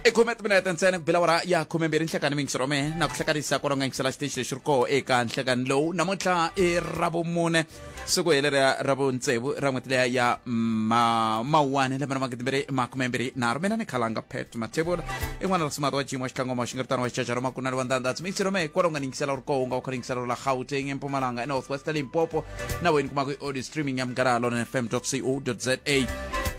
I khume timinete ntsena ku bila awara ya 12 nhlekani miyingiselo wa mehe na ku hlekanisa kwalaho nga yingisela xitichi lexi ri koho eka nhlekani lowu. Namuntlha i Ravumune, siku hi leriya ra vuntsevu ra n'hweti leya ya Mawuwani lembe ra 2023. Mina ni khalanga Pat Mathebula i n'wana ra Simato wa Jim wa Xitlangoma wa Xingeritano wa Xichacharo Makunani wa Ndandatsi. Miyingiselo wa mehe kwalaho nga ni yingisela ri koho u nga u kha ni yingisela la Gauteng, eMpumalanga, eNorth West, Limpopo na wena kumaka i audio streaming ya Munghana Lona FM co za.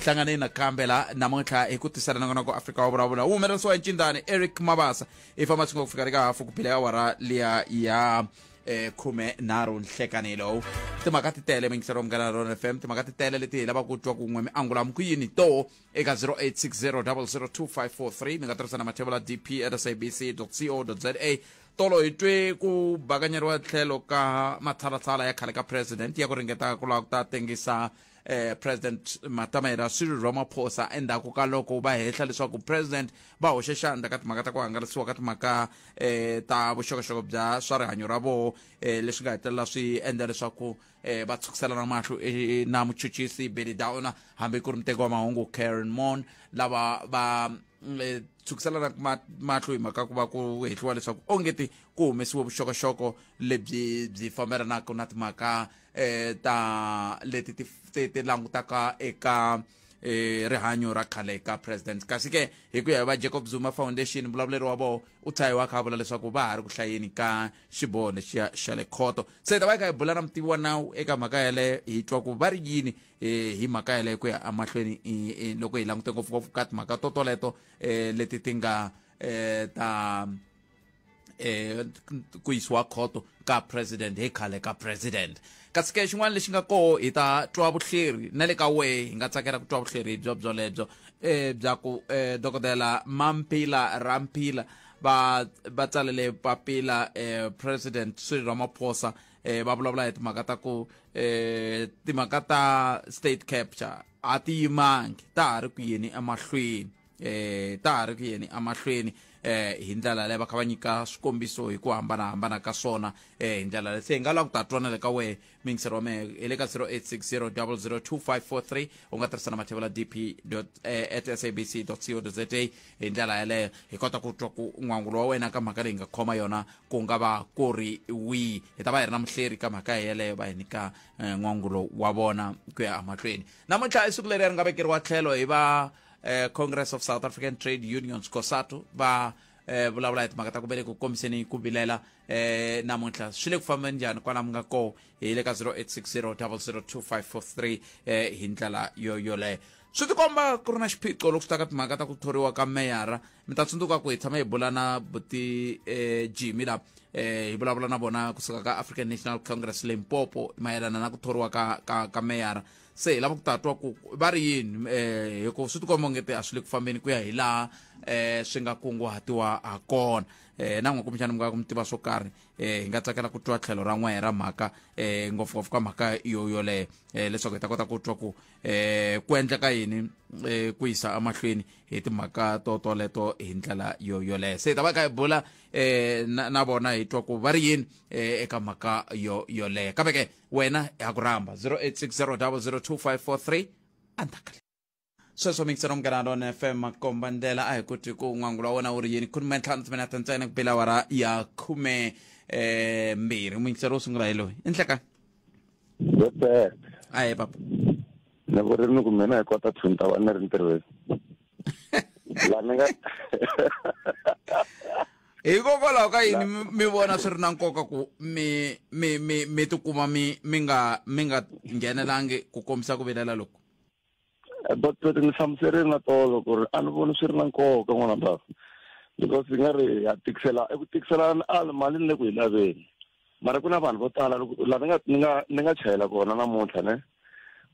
Hlanganeni nakambe la namuntlha hi ku tisela nongonoko Afrika wa Vulavula, wu humelerisiwa hi Ncindani Eric Mabasa. I famba swi nga ku fika eka hafu ku bile awara liya ya 13 nhlekani lowu. Timhaka ti tele, mingiselo wa Munghana Lona FM, timhaka ti tele leti hi lavaka ku twa kun'we mi angula mi ku yini to eka 0860002543. Mi nga tirhisa na mathebula dp at sabc co za. Tolo hi twe ku bakanyeriwa tlhelo ka matshalatshala ya khale ka president ya ku ringeta ku lava ku ta tengisa President Matamela Cyril Ramaphosa endzhaku ka loko va hehla leswaku president va hoxe xandla ka timhaka ta ku hangalasiwa ka timhaka ta vuxokoxoko bya swa rihanyo ra voho, leswi nga hetelela swi endla leswaku va tshukiselana mahlo na muchuchisi Billy Downer hambi ku ri muteki wa mahungu Karen Mon, lava va tshukiselana mahlo hi mhaka ku va ku hehliwa leswaku ongeti ku humesiwe vuxokoxoko lebyi byi fambelanaka na timhaka ta leti ti langutaka eka rihanyo ra khale ka president. Kasi ke hi ku ya hi va Jacob Zuma Foundation, mbulavuleri wa voho u tshahiwa kha vula leswaku va ha ri ku hlayeni ka xiboho lexiya xa le khoto. Se hi ta va hi kha hi bula na mutivi wa nawu eka mhaka yaleyo, hi twa ku va ri yini hi mhaka yaleyo ku ya emahlweni, loko hi langute ngopfungopfu ka timhaka to toleto leti ti nga ta ku yisiwa khoto ka president hi khale ka president. Kasi ke xin'wana lexi nga koho, hi ta twa vuhleri na le ka wehe, hi nga tsakela ku twa vuhleri byo byolebyo bya ku Dokodela Mampila Ramphila va tsalele papila President Cyril Ramaphosa, va vulavula hi timhaka ta ku timhaka ta state capture a ti yimangi, ta ha ri ku yeni emahlweni, ta ha ri ku yeni emahlweni hi ndlela leyi va kha va nyika swikombiso hi ku hambanahambana ka swona hi ndlela leyi. Se hi nga lava ku ta twana le ka wehe, miyingiseri wa mehe, hi le ka 0860002543. U nga tirhisa na mathevela dp at sabc co za. Hi ndlela yaleyo hi kota ku twa ku n'wangulo wa wena ka mhaka leyi nga khoma yona ku nga va ku ri wihi. Hi ta va hi ri na muhleri ka mhaka yeleyo, va hi nyika n'wangulo wa vona ku ya emahlweni. Namuntlha i siku leri ri nga vekeriwa tlhelo hi va Congress of South African Trade Unions, COSATU, va vulavula hi timhaka ta ku ve le ku kombiseni ku vilela. Namuntlha swi le ku fambeni njhani kwala mi nga koho? Hi le ka 0860002543. Hi ndlela yo yoleyo swi tikomba ku ri na xiphiqo loko swi ta ka timhaka ta ku thoriwa ka meyara. Mi ta tsundzuka ku hi tshama hi bula na buti Jimmy la, hi vulavula na vona kusuka ka African National Congress Limpopo mayelana na ku thoriwa ka meyara. Se hi lava ku ta twa ku va ri yini, hi ku swi tikomba ongeti a swi le ku fambeni ku ya hi laha swi nga kunguhatiwa ha kona. Na n'we kumbexana mi nga ku mi tiva swo karhi, hi nga tsakela ku twa tlhelo ra n'wehe ra mhaka, ngopfungopfu ka mhaka yo yoleyo, leswaku hi ta kota ku twa ku ku endleka yini ku yisa emahlweni hi timhaka to toleto hi ndlela yo yoleyo. Se hi ta va kha hi bula na vona, hi twa ku va ri yini eka mhaka yo yoleyo. Kambe ke wena ha ku rhamba 0860002543 andzhaku sweswo. Mingiselo Munghana Lona FM, makomba ndlela, a hi ku twi ku n'wangulo wa wena wu ri yini. 15 timinete ntsena ku bela awara ya 12. Muyingiselo wo sungula hi loyi, i nhlekani. Yes. A hi papa. Ni vurini ku mina hi kota two ni ta va ni ri ntirhweni la ni nga Hikokwalaho ka yini mi vona swi ri na nkoka ku mi tikuma mi nga nghenelangi ku kombisa ku vilela loku? But ni hlamuserile na tolo ku ri a ni voni swi ri na nkoka, n'wana bava, because i nga ri ha tikisela i ku tikiselana a mali ni le ku hi laveni, mara ku na vanhu vo tala loko la ni nga chayela kona namuntlha ne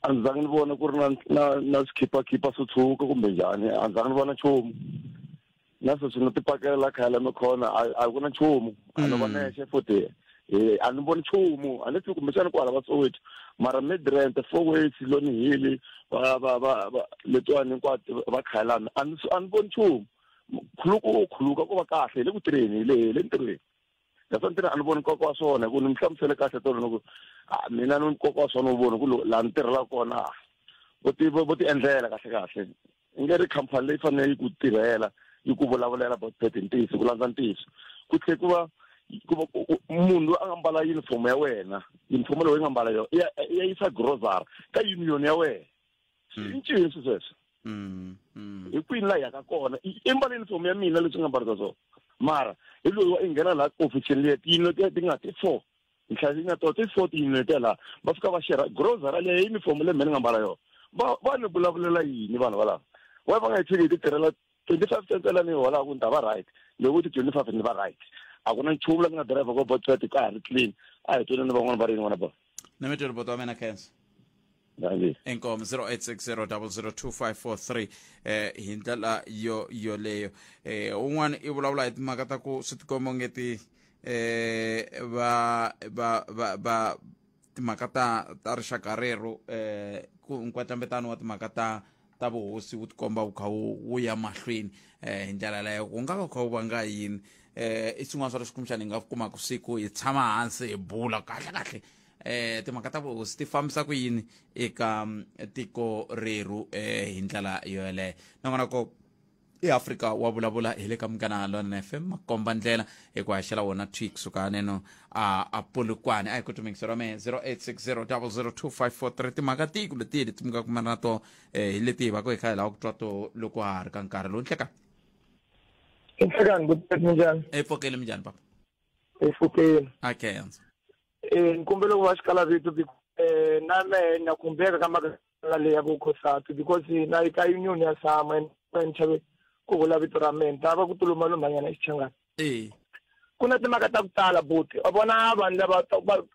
a ndzi zangi ni vona ku ri na swikhipakhipha swo tshuka kumbe njhani, a ndzi zangi ni vona nchumu. Na sweswi ni tipakela la khaya la mikhona, a ku na nchumu, a no va nexe futhi a ni voni nchumu. A ni tivi kumbexana ku hala va Soweto, mara Midrand, Fourways, Loni Hill, va letiwani hinkwato va Khayelani, a ni voni nchumu. Khuluko khuluka ku va kahle hi le ku tirheni, hi le ntirhweni. That's ntirho, a ni voni nkoka wa swona, hi ku ni mi hlamusele kahle tolo ni ku mina ni nkoka wa swona wu voni ku laha ni tirhelaka kona vo ti endlela kahle kahle, i nge ri khampani leyi fanele yi ku tirhela. Yi ku vulavulela about pet ntiyiso, ku landza ntiyiso. Ku tlhe ku va ku va munhu loyi a nga mbala uniform ya wena, uniform leyi nga mbala yona ya yisa grocery ka union ya wena. I ncini swi sweswo? Hi kwini laha yaka kona? I mbala uniform ya mina leswi nga mbarisa swona, mara hi loyi wa i nghena laha ofisini liya, tiyinio ti nga ti four nhlayo yi nga to ti four tiyinio te laha va fika va shera grocery leya uniform leyi mina ni nga mbala yona. Va ni vulavulela yini vanhu valava? Why va nga yi tshiki hi ti tirhela 25 cents la ni yi holaka? Ni ta va right loko ti 25 ni va right. A ku na nchumu la ni nga driver ko botset ka ha ri clean. A hi twini ni van'wana va ri yini n'wana ba. Ni mi twile, buti wa mina, khensa. Dankie. Inkomo. 0860002543. Hi ndlela yo yoleyo, un'wana i vulavula hi timhaka ta ku swi tikomba onge ti va va va va timhaka ta rixaka rero, ku nkwetlembetano wa timhaka ta vuhosi wu tikomba wu kha wu ya mahlweni hi ndlela yaleyo. Ku nga va ku kha wu vanga yini? I swin'wana swa leswi kumbexana hi nga kumaka siku hi tshama hansi hi bula kahle kahle timhaka ta vuhosi ti fambisa ku yini eka tiko rerhu hi ndlela yo yeleyo. Nakona ko eAfrika wa vulavula hi le ka Munghana Lonene FM, makomba ndlela hi ku haxela wona thwi kusuka haneno a Polokwane. A hi ku tumingiselo wa mehe 0860002543. Timhaka tihi kumbe tihi leti mi nga kumana na to, hi leti hi va ku hi kha hi lava ku twa to loko ha ha ri ka nkarhi lowu nhleka. Nhlekani, ku minjhani? Epfokele, minjhani papa? Epfukeni. A khensa. Ni kombela ku va xikala vito na mehe na khumbeka ka mhaka leyi ya ku COSATU, because na ka union ya SAMA and ni chave ku vula vito ra mina, ni ta va ku tulumalumanyana xichangani. Ku na timhaka ta ku tala, buti. Wa vona vanhu lava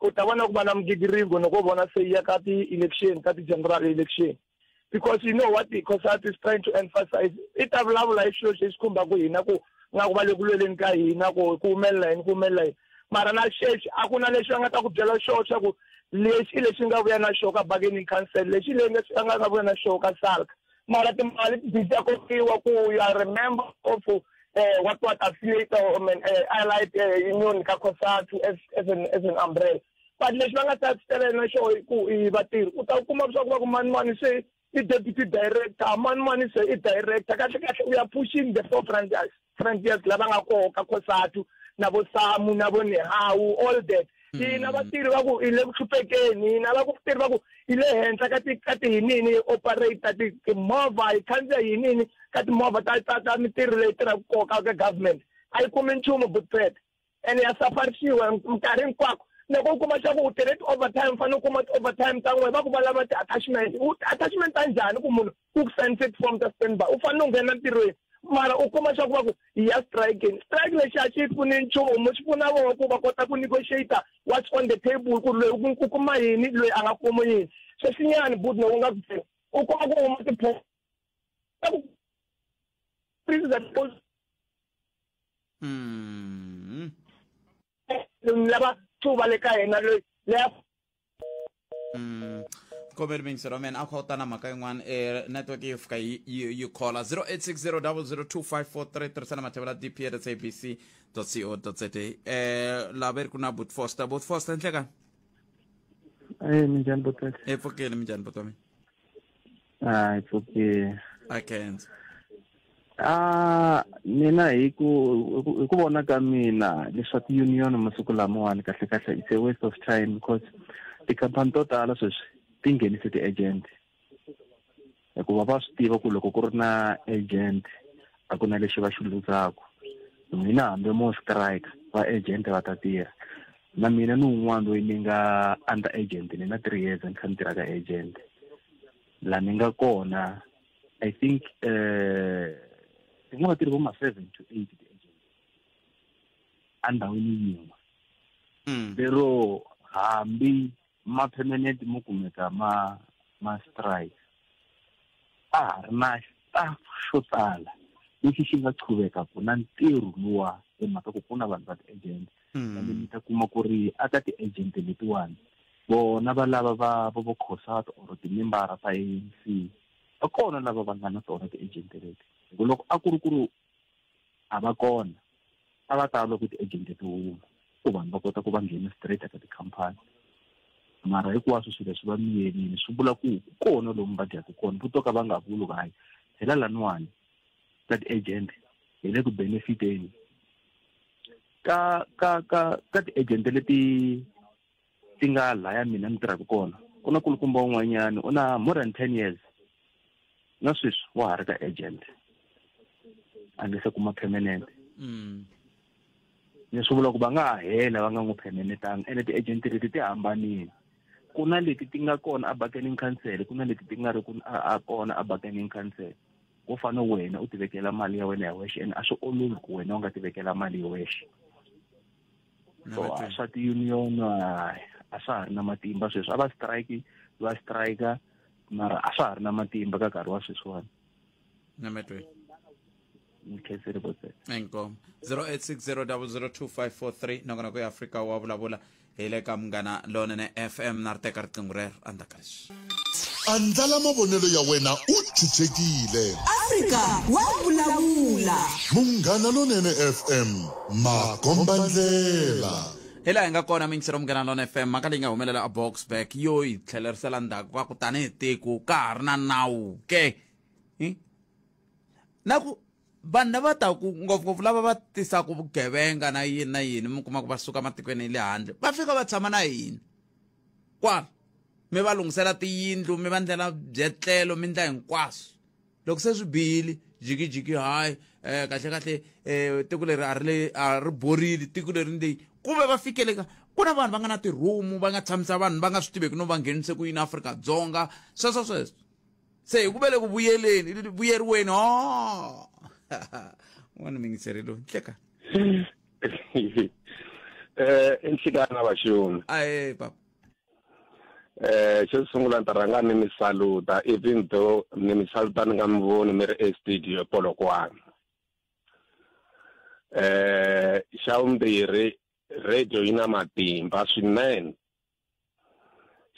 u ta vona ku va na migingiriko loko u vona se ya ka ti-election, ka ti-general election, because you know what the COSATU is trying to emphasize, i ta vulavula hi swilo leswi khumbaka hina, ku nga ku va le ku lweleni ka hina, ku humelela yini, ku humelela yini, mara na xexi a ku na lexi va nga ta ku byela xona swa ku lexi i lexi nga vuya na xona ka bargaining council, lexi leyi a nga vuya na xona ka SALGA, mara timali ti ta kokiwa ku you are a member of what affiliate or, I mean, allied union ka COSATU as an umbrella, but lexi va nga ta tela na xona ku i vatirhi, u ta kuma leswaku va ku mani mani se i deputy director, mani mani se i director. Kahle kahle we are pushing the four frontiers lava nga koho ka COSATU, na vo SAMU, na vo NEHAWU, all that. Hina vatirhi va ku hi le ku hluphekeni, hina va ku tirhi va ku hi le henhla ka ti hinini operator timovha, hi khandziya yinini ka timovha ta mitirho leyi tirhaka koka ka government, a yi kumi nchumu, butpet, ene ya safarisiwa minkarhi hinkwako. Loko u kuma xa ku u tirhe ti-overtime, u fanele u kuma ti-overtime ta n'we, va ku va lava ti-attachment. Attachment ta njhani ku munhu ku sayinise ti-form ta standby, u fanele u nghena ntirhweni, mara u kuma xa ku va ku hi ya strikeni? Strike lexi a xi pfuni nchumu, xi pfuna voho ku va kota ku negotiate what's on the table, ku loyi u kuma yini, loyi a nga kumi yini. Sweswinyani, but loko u nga ku byela, u kuma ku huma ti that lava thuva le ka hina loyi leya. Kombela mingiselo wa mina, a kha u ta na mhaka yin'wana, network yi fika yi khola. 0860002543, tirhisana mathevela dp at sabc co za. Lava ri ku na But Foster, But Foster, nhlekani. Minjhani, botete? Epfukile, minjhani, buti wa mina? Ah, it's okay. A khensa. Ah, mina hi ku vona ka mina, leswa ti-union masiku lamawani, kahle kahle it's a waste of time, because tikhampani to tala sweswi ti nghenise ti-agent, hikuva va swi tiva ku loko ku ri na agent a ku na lexi va xi luzaku. Mina hambi mo strike, va agent va ta tirha. Na mina ni wun'wana loyi ni nga under agent, ni na 3 years ni kha ni tirha ka agent la ni nga kona. I think tin'wana ti ri vo ma 7 to 8 ti-agent endhawini yin'we. Lero hambi ma permanent mo kumeka ma strike, a ha ri na staff xo tala lexi xi nga qhuvekaku na ntirho luwa, hi mhaka ku ku na vanhu va ti-agent. Ende mi ta kuma ku ri aka ti-agent letiwani, vona va lava va vo COSATU or timembara ta ANC, va kona lava va nga na tona ti-agent leti, hi ku loko a ku ri ku ri a va kona, a va ta loko ti-agent ti huma ku vanhu va kota ku va nghena straight eka tikhampani. Mara hinkwaswo swilo leswi va miyelini, swi vula ku kona lomu va dyaka kona, vo to ka va nga vuli ku hayi, phela laniwani ka ti-agent. Hi le ku benefiteni ka ka ka ka ti-agent leti ti nga laya mina ni tirhaka kona. Ku na kulukumba un'wanyana u na more than 10 years na sweswi wa ha ri ka agent, a nge se kuma permanent. Leswi vula ku va nga ha hela va nga n'wi permanentanga. Ene ti-agent leti ti hambanile, ku na leti ti nga kona a bargaining council, ku na leti ti nga ri ku a kona a bargaining council. Ku fana wena u tivekela mali ya wena hi wexe, ene a swi olovi ku wena u nga tivekela mali hi wexe. So a swa ti-union a swa ha ri na matimba sweswi. A va strike, va strike, mara a swa ha ri na matimba ka nkarhi wa sweswiwani. Nametweni. Nkhenseri botse. Inkomu. 0860002543, nongonoko ya Afrika wa Vulavula, hi le ka Munghana Lonene FM. Na ri teka riqingho rero endzhaku ka leswi. Andlala mavonelo ya wena u chuchekile. Afrika wa Vulavula. Munghana Lonene FM, makombandlela. Hi laha hi nga kona mingisero Munghana Lona FM. Mhaka leyi nga humelela a Boksburg yo hi tlhelerisela ndzhaku ka ku tanihi tiko ka ha ri na nawu ke. Na ku vanhu lava taku ngopfungopfu lava va tisaka vugevenga na yini na yini, mi kuma ku va suka matikweni ya le handle, va fika va tshama na hina kwala, mi va lunghisela tiyindlu, mi va ndlela byetlelo, mi ndla hinkwaswo. Loko se swi bihile, jikijiki, hayi, kahle kahle, tiko leri a ri le a ri borile tiko leri ni ku ve va fikele ka ku na vanhu va nga na tirhumu, va nga tshamisa vanhu va nga swi tiveki no va nghenise ku yini Afrika-Dzonga, sweswo sweswo. Se hi ku ve le ku vuyeleni vuyeriweni. O n'wana mingiseri loyi, nhleka. Inhlekana vaxumi. Ae papa. Xo sungula ni ta rhanga ni mi saluta, even though ni mi saluta ni nga mi voni mi ri e-studio Polokwane. Xa vumbirhi, radio yi na matimba swinene.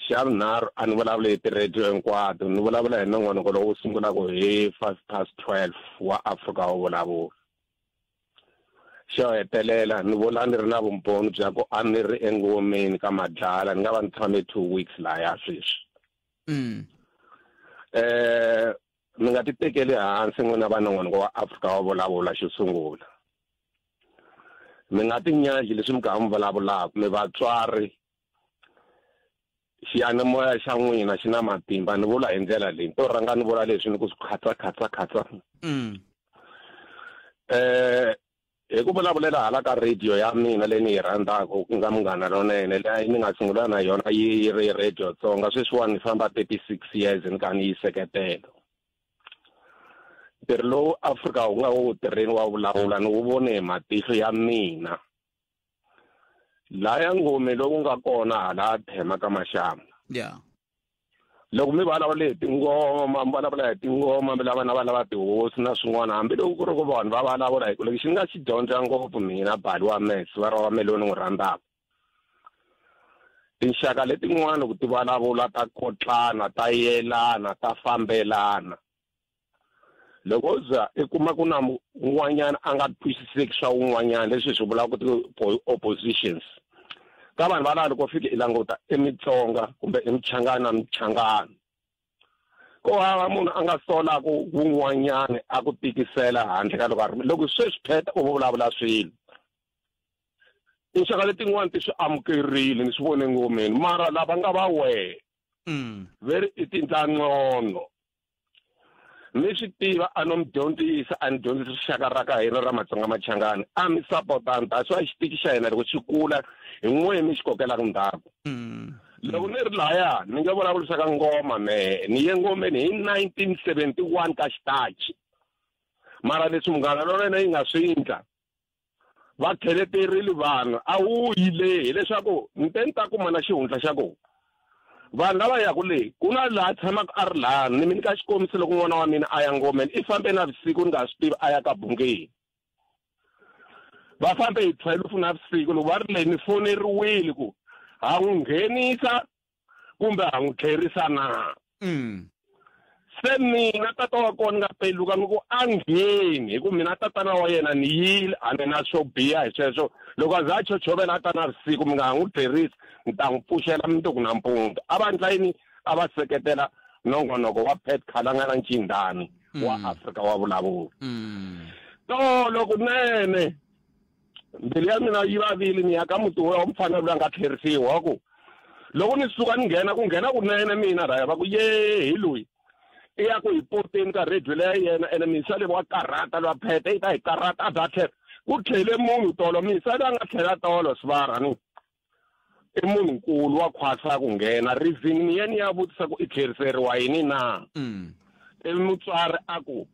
Xa vunharhu, a ni vulavuli hi ti-radio hinkwato, ni vulavula hi nongonoko lowu sungulaka hi 12:05 wa Afrika wa Vulavula. Xo hetelela, ni vula ni ri na vumbhoni bya ku a ni ri engomeni ka Madlala, ni nga va ni tshame 2 weeks laya sweswi. Mi nga ti tekeli hansi n'wina va nongonoko wa Afrika wa Vulavula. Xo sungula, mi nga tinyaji leswi mi kha mi vulavulaka, mi vatswari, xiyanimoya xa n'wina xi na matimba. Ni vula hi ndlela leyi, to rhanga ni vula leswi ni ku swi khatsa khatsa khatsa. Hi ku vulavulela hala ka radio ya mina leyi ni yi rhandzaka, ku nga Munghana Lonene, leyi ni nga sungula na yona yi ri Radio Tsonga. Sweswiwani ni famba 36 years ni kha ni yi seketela. Ntirho lowu Afrika wu nga wu tirheni wa vulavula, ni wu vone hi matihlo ya mina laya ngome loku nga kona hala Thema ka Maxamba. Loko mi vulavula hi tingoma, mi vulavula hi tingoma, mi lava na va lava tihosi na swin'wana, hambiloko ku ri ku vanhu va vulavula hi ku lexi ni nga xi dyondza ngopfu mina, bali wa mese va ri wa me lowu ni n'wi rhandzaka, tinxaka letin'wana ku ti vulavula ta kotlana, ta yelana, ta fambelana. Loko u za i kuma ku na un'wanyana a nga twisiseki swa un'wanyana, leswi hi swi vulaka ti-oppositions ka vanhu va laha, loko fika i languta i Mitsonga kumbe i Michangana na Michangana, ko hava munhu a nga solaku wun'wanyani a ku tikisela handle ka loko a ri loko sweswi pheta u vulavula swilo. Tinxaka letin'wani ti swi amukerile, ni swi vone ngomeni, mara lava nga va wehe ve ri i tindlanqono. Mi swi tiva, a no mi dyondzisa, a ni dyondzisa rixaka ra ka hina ra Matsonga Machangani, a mi sapotani. That's why xitichi xa hina loko xi kula hi n'we mi xi kokelaka ndzhaku. Loko ni ri laya ni nga vulavurisa ka ngoma, mehe ni ye ngomeni hi 1971 ka xitachi, mara leswi Munghana Lonene yi nga swi endla, va tlheleterile vanhu a wu yi le, hileswaku ni te ni ta kuma na xihundla xa ku vanhu lava yaku le ku na laha tshamaka a ri laha. Ni mi nyika xikombiso, loko n'wana wa mina a ya ngomeni, i fambe navusiku, ni nga swi tivi, a ya ka bungeni, va fambe hi 12 navusiku. Loko va ri le, ni foneriwile ku ha n'wi nghenisa kumbe ha n'wi tlherisa na. Se mina tata wa kona nga peluka ni ku a ngheni, hi ku mina tatana wa yena ni yile, a ni na swo biha hi sweswo. Loko a za a chochovela a ta navusiku, mi nga ha n'wi tlherisi, ni ta n'wi pfuxela mundzuku nampundzu. A va ndla yini? A va seketela nongonoko wa Pat Khalanga na Ncindani wa Afrika wa Vulavula. Tolo kunene mbilu ya mina yi vavile ni ya ka muti wa mfana loyi a nga tlherisiwa wa ku loko ni suka ni nghena ku nghena kunene mina rhaya va ku ye hi loyi i ya ku hi poteni ka radio leya yena ene misa leyi wa karhata lowa phete yi ta hi karhata a bya tlhela ku tlhele munhu tolo misa loyi a nga tlhela tolo sivara ni i munhunkulu wa khwasa ku nghena reason ni ye ni ya vutisa ku i tlheriseriwa yini na ivi mutswari a ku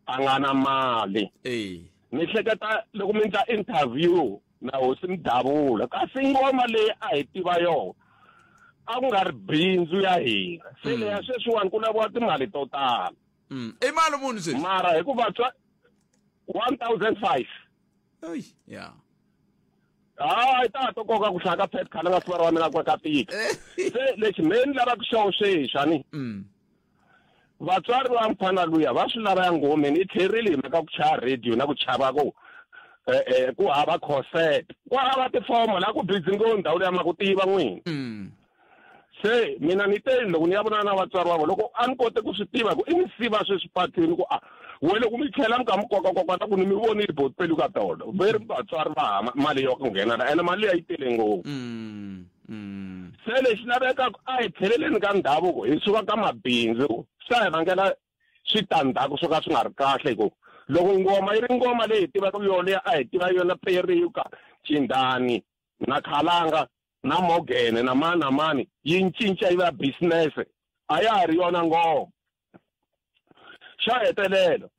a nga na mali ni hleketa loko mi ndla interview na hosi Mdavula kasi ngoma leyi a hi tiva yona a ku nga ri bindzu ya hina se leya sweswiwani ku laviwa timali to tala i mali muni sweswi mara hikuva twa 1005 Ey, ya hayi ta to koka ku hlaya ka pet khale nga sivara wa mina ku ka tika se lexi me ni lavaka xona sweswi ani vatswari va mfana luya va swi lava ya ngomeni i tlherile hi mhaka ku chaya radio na ku chava ku eh, eh, ku hava concert ku hava tifomo la ku busy ngo ndhawu leya ma ku tiva n'wini se mina ni te loko ni ya vonana na vatswari va vona loko a ni kote ku swi tiva ku i ni siva sweswi patwini ku a we loko mi tlhela mi ka mi kokakoka na ku ni mi vonile botpelu ka tolo ve ri vatswari va hama mali ya ku nghena la ene mali liya yi tele ngopfu se lexi lavekaka a hi tlheleleni ka ndhavuko hi suka ka mabindzu swi ta hi vangela switandzhaku swo ka swi nga ri kahle hi ku loko ngoma yi ri ngoma leyi hi tivaka yona leyi a hi tiva yona periuka cindani na khalanga na Morgan na mani na mani yi cinca yi va business a ya ha ri yona ngoma xa hetelela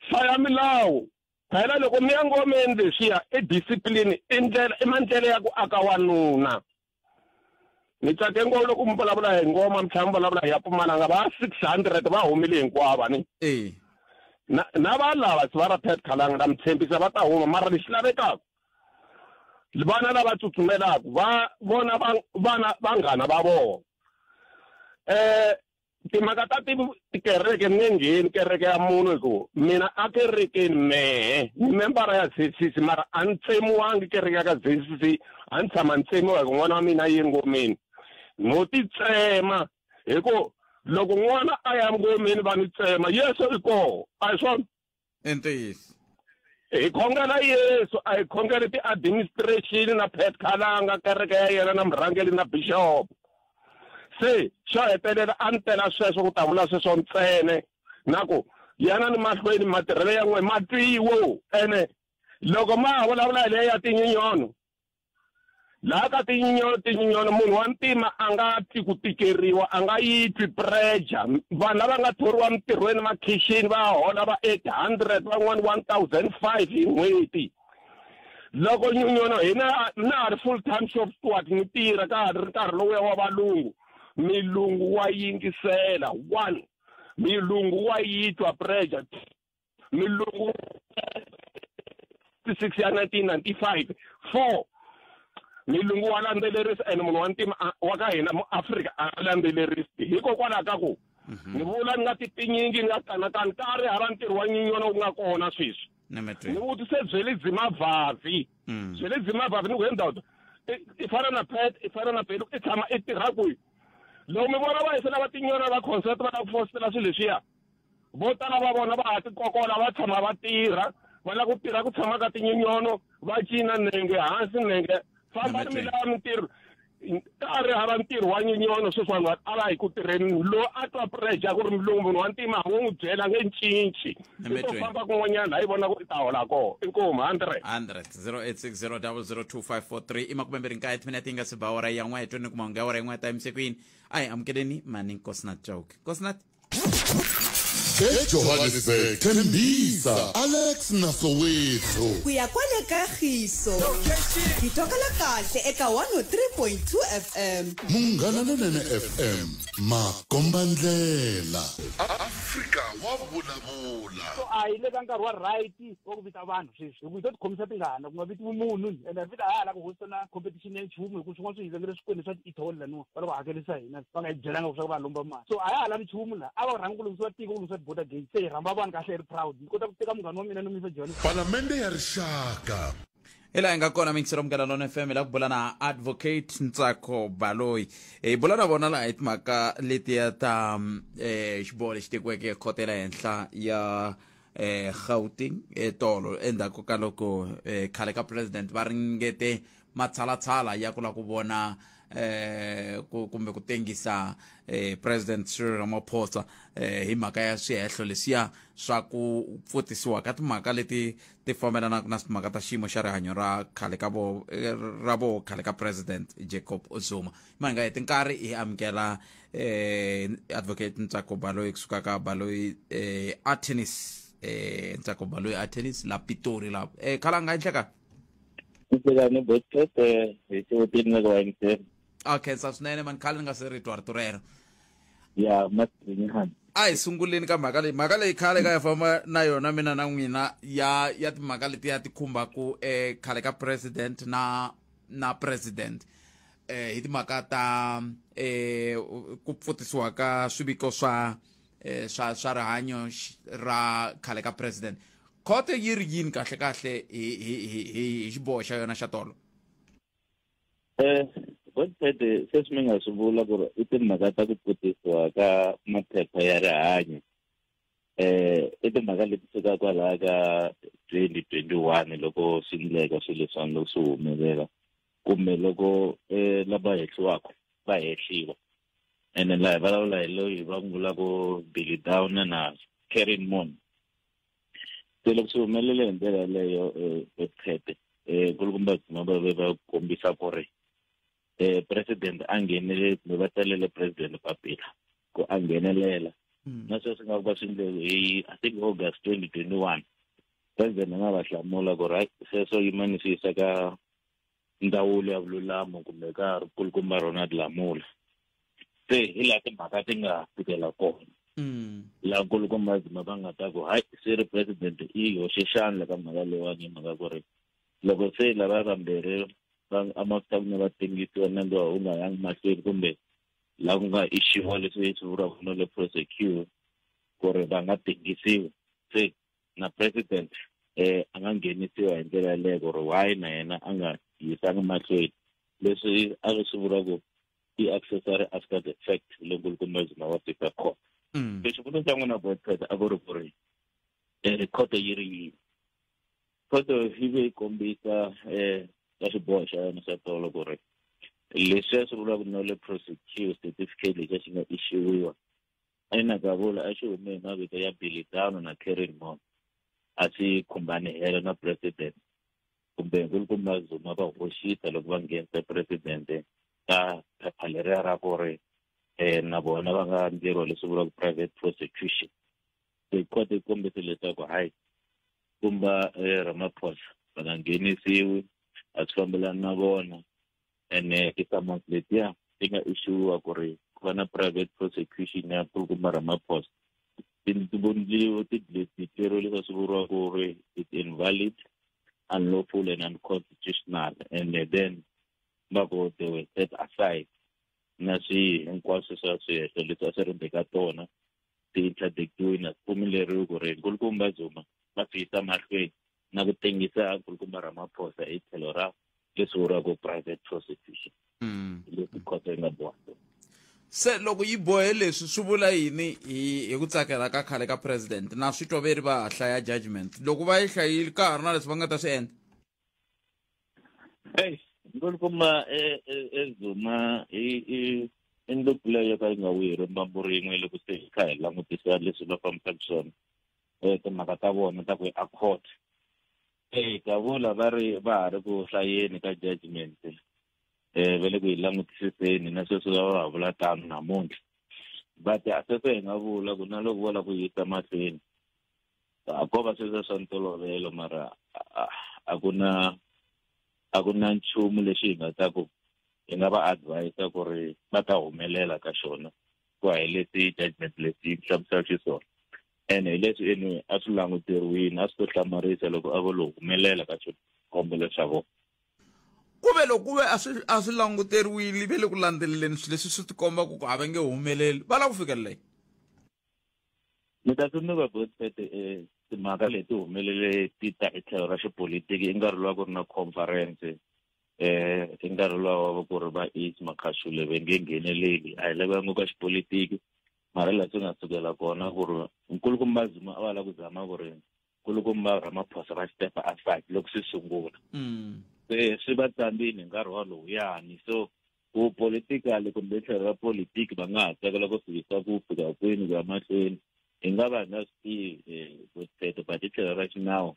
hlaya milawu phela loko mi ya ngomeni leswiya i discipline i ndlela i mandlela ya ku aka wanuna ni tsake ngopfu loko mi vulavula hi ngoma mi tlhela mi vulavula hi ya Mpumalanga va 600 va humile hinkwavo ni na na va lava va ra Pat Khalanga na mi tshembisa va ta huma mara lexi lavekaka vana lava tsutsumelaka va vona va vana vanghana va vona eh timhaka ta tikereke ni nge ngheni kereke ya munhu hi ku mina a kerekeni mehe ni membara ya ZCC mara a ni tsemiwangi kereke ya ka ZCC a ni tshama ni tsemiwa hi ku n'wana wa mina yi ngomeni no ti tsema hi ku loko n'wana a ya ngomeni va ni tsema Yesu i koho a hi swona i ntiyiso hi khongela Yesu a hi khongeli ti-administration na Pat Khalanga kereke ya yena na murhangeli na bishop se xo hetelela a ni tela sweswo ku ta vula sweswo ntsene na ku yana ni mahlweni matirhelo ya n'we ma twiwo ene loko ma ha vulavula hi leya ya tinyinyono laha ka tinyinyono tinyinyono munhu wa ntima a nga twi ku tikeriwa a nga yi twi pressure vanhu lava nga thoriwa mintirhweni makhixini va hola va 800 van'wani 1005 hi n'hweti loko nyunyono hina na ha ri full time shop steward ni tirha ka ha ri nkarhi lowuya wa valungu milungu wa yingisela one milungu wa yi twa pressure milungu 6 ya 1995 4 milungu wa landzelerisa ene munhu wa ntima wa ka hina muafrika a landzelerisi hikokwalaho ka ku ni vula ni nga ti tinyingi ni nga kanakani ka ri hava ntirho wa nyinyona wu nga kona sweswi ni vutise byeli dzimavhavi byeli dzimavhavi ni ku he ndhawu i fana na pet i fana na pelu i tshama i tirha kwihi loko mi vona va yisela va tinyona va concert va lava ku fositela swilo leswiya vo tala va vona va ha tikokola va tshama va tirha va lava ku tirha ku tshama ka tinyonyono va cina nenge hansi nenge famba ni mi lava mintirho ka ri hava ntirho wa nyonyono sweswi vanhu a va yi ku tirheni loyi a twa pressure ku ri mulungu munhu wa ntima wo n'wi byela nge cinci i to famba kun'wanyana laha yi vona ku i ta hola kona inkomu 100 100 0860002543 i makumembirhi nkaye timinete yi nga si ba awara ya n'we tweni kuma nga awara yin'we ta emisekwini a hi amukeleni mani nkosinathi chauke nkosinathi ejohannesburg thembisa alex na soweto ku ya kwale ka xiso hi twakala kahle eka 103.2 fm munghana lonene fm makombandlela afrika wa vulavula so a hi le ka nkarhi wa right wa ku vita vanhu sweswi hi ku hi to tikhomisa tingana ku nga vitiwi munhu ene ri vita ha la ku hosta na competition ya nchumu hi ku swin'wana swi hi vengele swikweleti swa ti-etoll laniwa va lava ku hakerisa hina va nga hi byelanga leswaku va lomba mali so a ya ha lavi nchumu laha a va rhanga ku lunghisiwa tiko ku lunghisiwa ti-border gate se hi rhamba vanhu kahle hi ri proud ni kota ku teka munghana wa mina ni n'wi yisa Johannesburg Palamende ya Rixaka. hi laha hi nga kona mingisero munghana lona fm hi la ku bula na advocate ntsako baloyi hi bula na vona laha hi timhaka letiya ta um, xiboho lexi tekiweke ekhoto ya le henhla ya Gauteng tolo endzhaku ka loko khale ka president va ringete matshalatshala ya ku lava ku vona kumbe ku tengisa president Cyril Ramaphosa hi mhaka ya swihehlo leswiya swa ku pfutisiwa ka timhaka leti ti fambelanaka na timhaka ta xiyimo xa rihanyo ra khale ka vo ra vo khale ka president Jacob Zuma. Ma hi nga heti nkarhi hi amukela advocate Ntsako Baloyi kusuka ka Baloyi Attorneys, Ntsako Baloyi Attorneys la Pitori la khalanga enhleka. Nhlekani Botset, hi xivutini na ku va yingisela. A khensa swinene mani, khale ni nga se ri twa rito rero. Ya masinyana. A hi sunguleni ka mhaka leyi, mhaka leyi khale ka ya famba na yona mina na n'wina ya timhaka leti ya ti khumbaku khale ka president na president hi timhaka ta ku pfutisiwa ka swiviko swa rihanyo ra khale ka president. Khoto yi ri yini kahle kahle hi xiboho xa yona xa tolo? Botset, sweswi mi nga swi vula ku ri i timhaka ta ku pfutisiwa ka maphepha ya rihanyo. I timhaka leti sukaka kwalaya ka 2021, loko swi endleka swilo leswiwani, loko swi humelela kumbe loko lava hehliwaka va hehliwa, ene laha hi vulavula hi loyi va n'wi vulaka Billy Downer na Karyn Maughan. Se loko swi humelele hi ndlela yaleyo, Botset, nkulukumba Zuma va ve va kombisa ku ri president a ngheneleli, kumbe va tsalele president papila ku a nghenelela. Na sweswi nga ku va swi endle hi, I think, August 2021. President a nga va hlamula ku ri hayi, sweswo yimani swi yisa ka ndzawulo ya vululami kumbe ka nkulukumba Ronald Lamula. Se hi laha timhaka ti nga fikela kona, laha nkulukumba Zuma va nga ta ku hayi, se ri president i hoxe xandla ka mhaka leyiwani, hi mhaka ku ri loko se lava vambirhi va ematshan'wini va tengisiwa, nandzu wu nga yangi mahlweni, kumbe laha ku nga issuwa leswi swi vuriwaka nolle prosequi, ku ri va nga tengisiwi, se na president a nga nghenisiwa hi ndlela yaleyo, ku ri why na yena a nga yisanga mahlweni leswi a swi vuriwa ku i accessory after the fact, loko nkulukumba Zuma wa fika court. Se xivutiso xa n'wina, Botset, a ku ri ku ri khoto yi ri yini? Khoto yi ve yi kombisa ka xiboho xa yona xa tolo ku ri leswiya swi vulaka nolle prosequi certificate lexiya xi nga issuiwa ina ka vula a xi hume hi mavito ya Billy Downer na Karyn Maughan, a swi khumbani helo na president, kumbe nkulukumba Zuma va hoxisa loko va nghenisa president ka phepha leriya ra ku ri na vona va nga endleriwa leswi vuriwaka private prosecution. Se khoto yi kombise leswaku hayi, kumba Ramaphosa va nga nghenisiwi, a swi fambelani na vona, ene ti-summons letiya ti nga issuiwa ku ri ku va na private prosecution ya nkulukumba Ramaphosa ti vondliwe, ti tleriwe leswi swi vuriwa ku ri it's invalid, unlawful and unconstitutional, and then va ku they were set aside na swi hinkwaswo swa swihehlo leswi a swi ri ndzeni ka tona, ti-interdictiwini, a swi pfumeleriwi ku ri nkulukumba Zuma va swi yisa mahlweni na ku tengisa nkulukumba Ramaphosa hi tlhelo ra leswi vuriwaka private prosecution. Leswi khoto yi nga boha swona. Se loko yi bohe leswi, swi vula yini hi ku tsakela ka khale ka president? Na swi twa veri va ha hlaya judgment, loko va yi hlayile ka ha ri na leswi va nga ta swi endla? Eyi, nkulukumba Zuma i ndlopfu leyo yo ka yi nga wi hi rimbambu rin'we. Loko se hi kha hi langutisa leswi va fambisaka swona, timhaka ta vona ta ku a court, ka vula va ri va ha ri ku hlayeni ka judgment, va le ku yi langutisiseni, na sweswo va ha vula tano namuntlha. But a sweswo hi nga vula ku na loko vo lava ku yisa mahlweni, a ko va sweswo swa ntolovelo, mara a ku na nchumu lexi hi nga ta ku hi nga va advise ku ri va ta humelela ka xona, ku hi leswi judgment leswi yi hlamuselaka xiswona, ene hi leswi ene a swi languteriwini, a swi to hlamarisa loko a vo lo humelela ka xikombelo xa vona. Ku ve loko ku ve a swi languteriwile, ve le ku landzeleleni swilo leswi swi tikomba ku a va nge humeleli, va lava ku fikelela yini? Mi ta tsundzuka, Botset, timhaka leti humelele ti ta hi tlhelo ra xipolitiki i nkarhi luwa ku ri na conference, i nkarhi luwa wa ku ri va Ace Magashule va nge ngheneleli, a hi lavanga ka xipolitiki. Mara laha swi nga sukela kona ku ri nkulukumba Zuma a va lava ku zama ku ri nkulukumba Ramaphosa va step aside loko swi sungula. Se swi va tsambile hi nkarhi walowuyani. So ku politically kumbe tlhelo ra politiki va nga ha tsakela ku swi yisa ku fika kwini ku ya mahlweni, hi nga va hi nga swi tivi vutshete, but hi tlhelo ra xinawu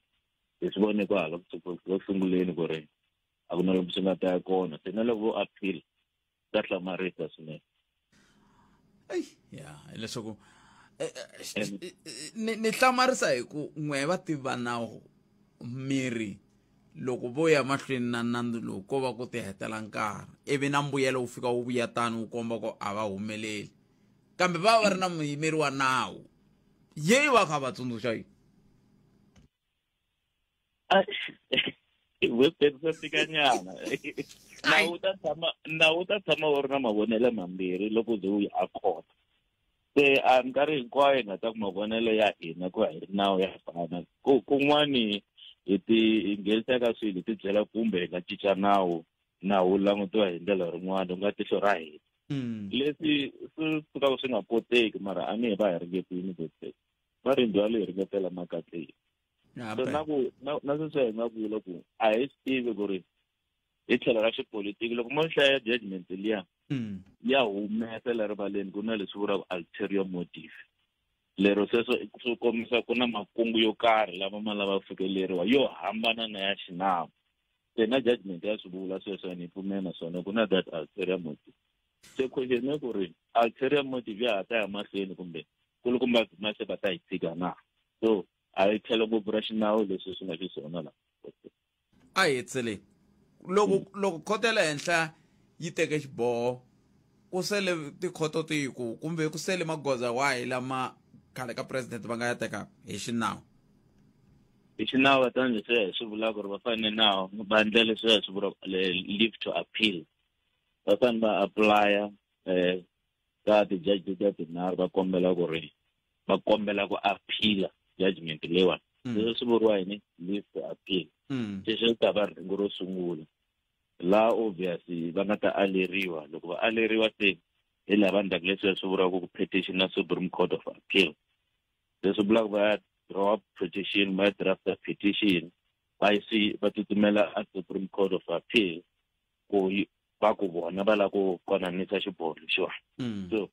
hi swi vone kwahala ku sunguleni ku ri a ku na lomu swi nga ta ya kona. Se na loko vo appeal ta hlamarisa swinene. Eyi ya hileswaku ni hlamarisa hi ku n'we va tiva nawu miri loko vo ya mahlweni na nandzu lowu ko va ku ti hetela nkarhi, ivi na mbuyelo wu fika wu vuya tano wu komba ku a va humeleli, kambe va va ri na muyimeri wa nawu yeyi va kha va tsundzuxa yini? Website swa tikanyana. Nawu ta tshama wu ri na mavonelo mambirhi loko ze wu ya a court. Se a minkarhi hinkwayo hi nga ta ku mavonelo ya hina ku ya hi ri nawu ya fana. Ku kun'wani hi ti hi nghenisa ka swilo hi ti byela kumbe hi nga cinca nawu, nawu wu langutiwa hi ndlela rin'wana ku nga tihlo ra hina. Leswi swi sukaka swi nga koteki, mara a ni hi va hi ringetile website. Va ri ndzhwalo hi ringetela makatleni. So na ku na sweswi hi nga vula ku a hi swi tivi ku ri hi tlhelo ra xipolitiki loko mo hlaya judgment liya ya humesa la rivaleni ku na leswi vuriwaka ulterior motive. Lero sweswo swi kombisa ku na makungu yo karhi lama ma lava ku fikeleriwa yo hambana na ya xinawu. Se na judgment ya swi vula sweswo, ni pfumela na swona ku na that ulterior motive. Se question i ku ri ulterior motive ya ha ta ya mahlweni kumbe kulukumba Zuma se va ta yi tshika na? So a yi tlhelo ngopfu ra xinawu leswi swi nga xiswona la. A hi hetisele loko khoto ya le henhla yi teke xiboho, ku sele tikhoto tihi ku kumbe ku sele magoza wahi lama khale ka president va nga ya tekaka hi xinawu? Hi xinawu tani leswi hi swi vulaka ku ri va fanele nawu va endla leswi hi swi vulaka leave to appeal. Va fanele va apply-a ka ti-judge ta tinharhu va kombela ku ri va kombela ku appeal judgment leyiwani. Leswi swi vuriwa yini? Leave to appeal. Sweswo swi ta va rhengu ro sungula laha obviously va nga ta aleriwa. Loko va aleriwa se hi laha va endlaka leswi swi vuriwaka ku petition na Supreme Court of Appeal. Leswi vulaka va draw petition, va drafta petition, va yi va tsutsumela a Supreme Court of Appeal ku va ku vona va lava ku konanisa xiboho lexiwani. So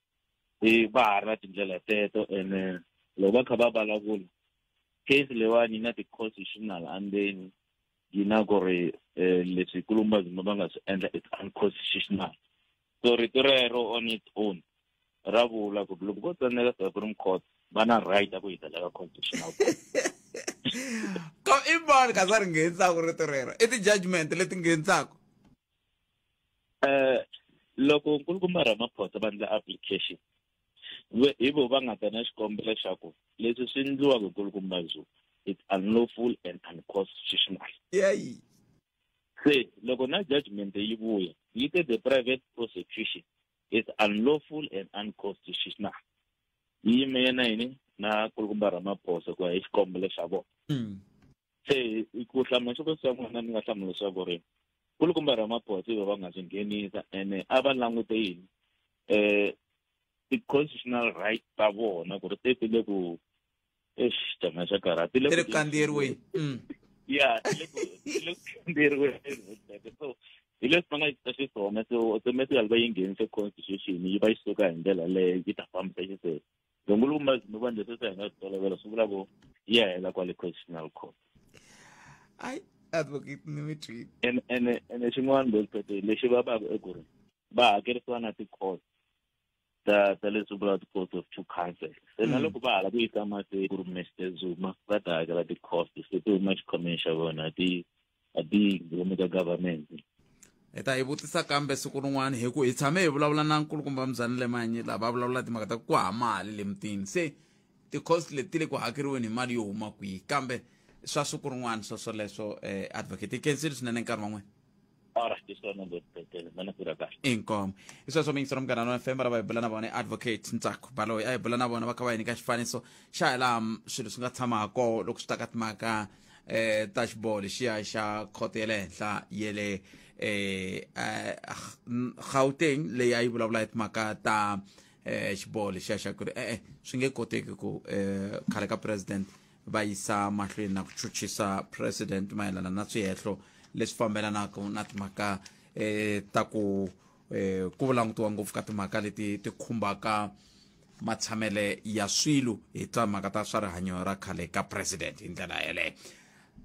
i va ha ri na tindlela teto, ene loko va kha va vulavula case leyiwani yi na ti-constitutional andzeni, yi na ku ri leswi Kulumba Zuma va nga swi endla it's unconstitutional. So rito rero on its own ra vula ku loko vo tsandzeka Supreme Court va na right ya ku yisa ka constitutional court. Ka i mani kasi a ri nghenisaka rito rero? I ti-judgment leti nghenisaka? Loko nkulukumba Ramaphosa va endla application, hi vo va nga ta na xikombelo xa ku leswi swi endliwaka hi nkulukumba Zuma it's unlawful and unconstitutional. Se loko na judgment yi vuya yi te the private prosecution is unlawful and unconstitutional. Yi yime yena yini na nkulukumba Ramaphosa ku ya hi xikombelo xa vona. Se ku hlamula xivutiso xa n'wina ni nga hlamula leswaku ri nkulukumba Ramaphosa i va nga swi nghenisa ene a va langute yini ti-constitutional rights ta vona ku ri te ti le ku eish tama xa karhata ti le ku kandziyeriweni. Ya ti le ku kandziyeriweni. So hi leswi va nga yisa xiswona, so automatically va yi nghenise constitution yi va yi suka hi ndlela leyo yi ta fambisa xiswona. Loko nkulukumba Zuma va endle sweswi hi nga swi tolovela swi vula ku yi ya hela kwale constitutional court. Ai advocate ni mi twile. Ene xin'wana lexi lexi vavaka i ku ri va hakerisiwa na ti-court ta leswi vulaka ti-court of two counsel. Se na loko va hala ku yisa mahlweni ku ri Mr Zuma va ta hakela ti-cost se ti huma xikhwameni xa vona ti a ti humi ka government. Hi ta yi vutisa kambe siku rin'wana hi ku hi tshame hi vulavula na nkulukumba Mzanele Manyi laha va vulavula timhaka ta ku hava mali le mutini, se ti-cost leti ti le ku hakeriweni hi mali yo huma kwihi, kambe swa siku rin'wana swo swoleswo. Advocate hi khensile swinene nkarhi wa n'wina. Inkomo hi sweswo miyingiselo munghana wa FM va hi bula na vona advocate Ntsako Baloyi a hi bula na vona va kha va hi nyika xifaniso xa hi laha swilo swi nga tshama ha koho loko swi ta ka timhaka ta xiboho lexiya xa khoto ya le henhla ya le Gauteng leyi a yi vulavula hi timhaka ta Xiboho lexiya xa ku ri e-e swi nge koteki ku khale ka president va yisa mahlweni na ku chuchisa president mayelana na swihehlo leswi fambelanaka na timhaka ta ku ku langutiwa ngopfu ka timhaka leti ti khumbaka matshamele ya swilo hi timhaka ta swa rihanyo ra khale ka president. Hi ndlela yeleyo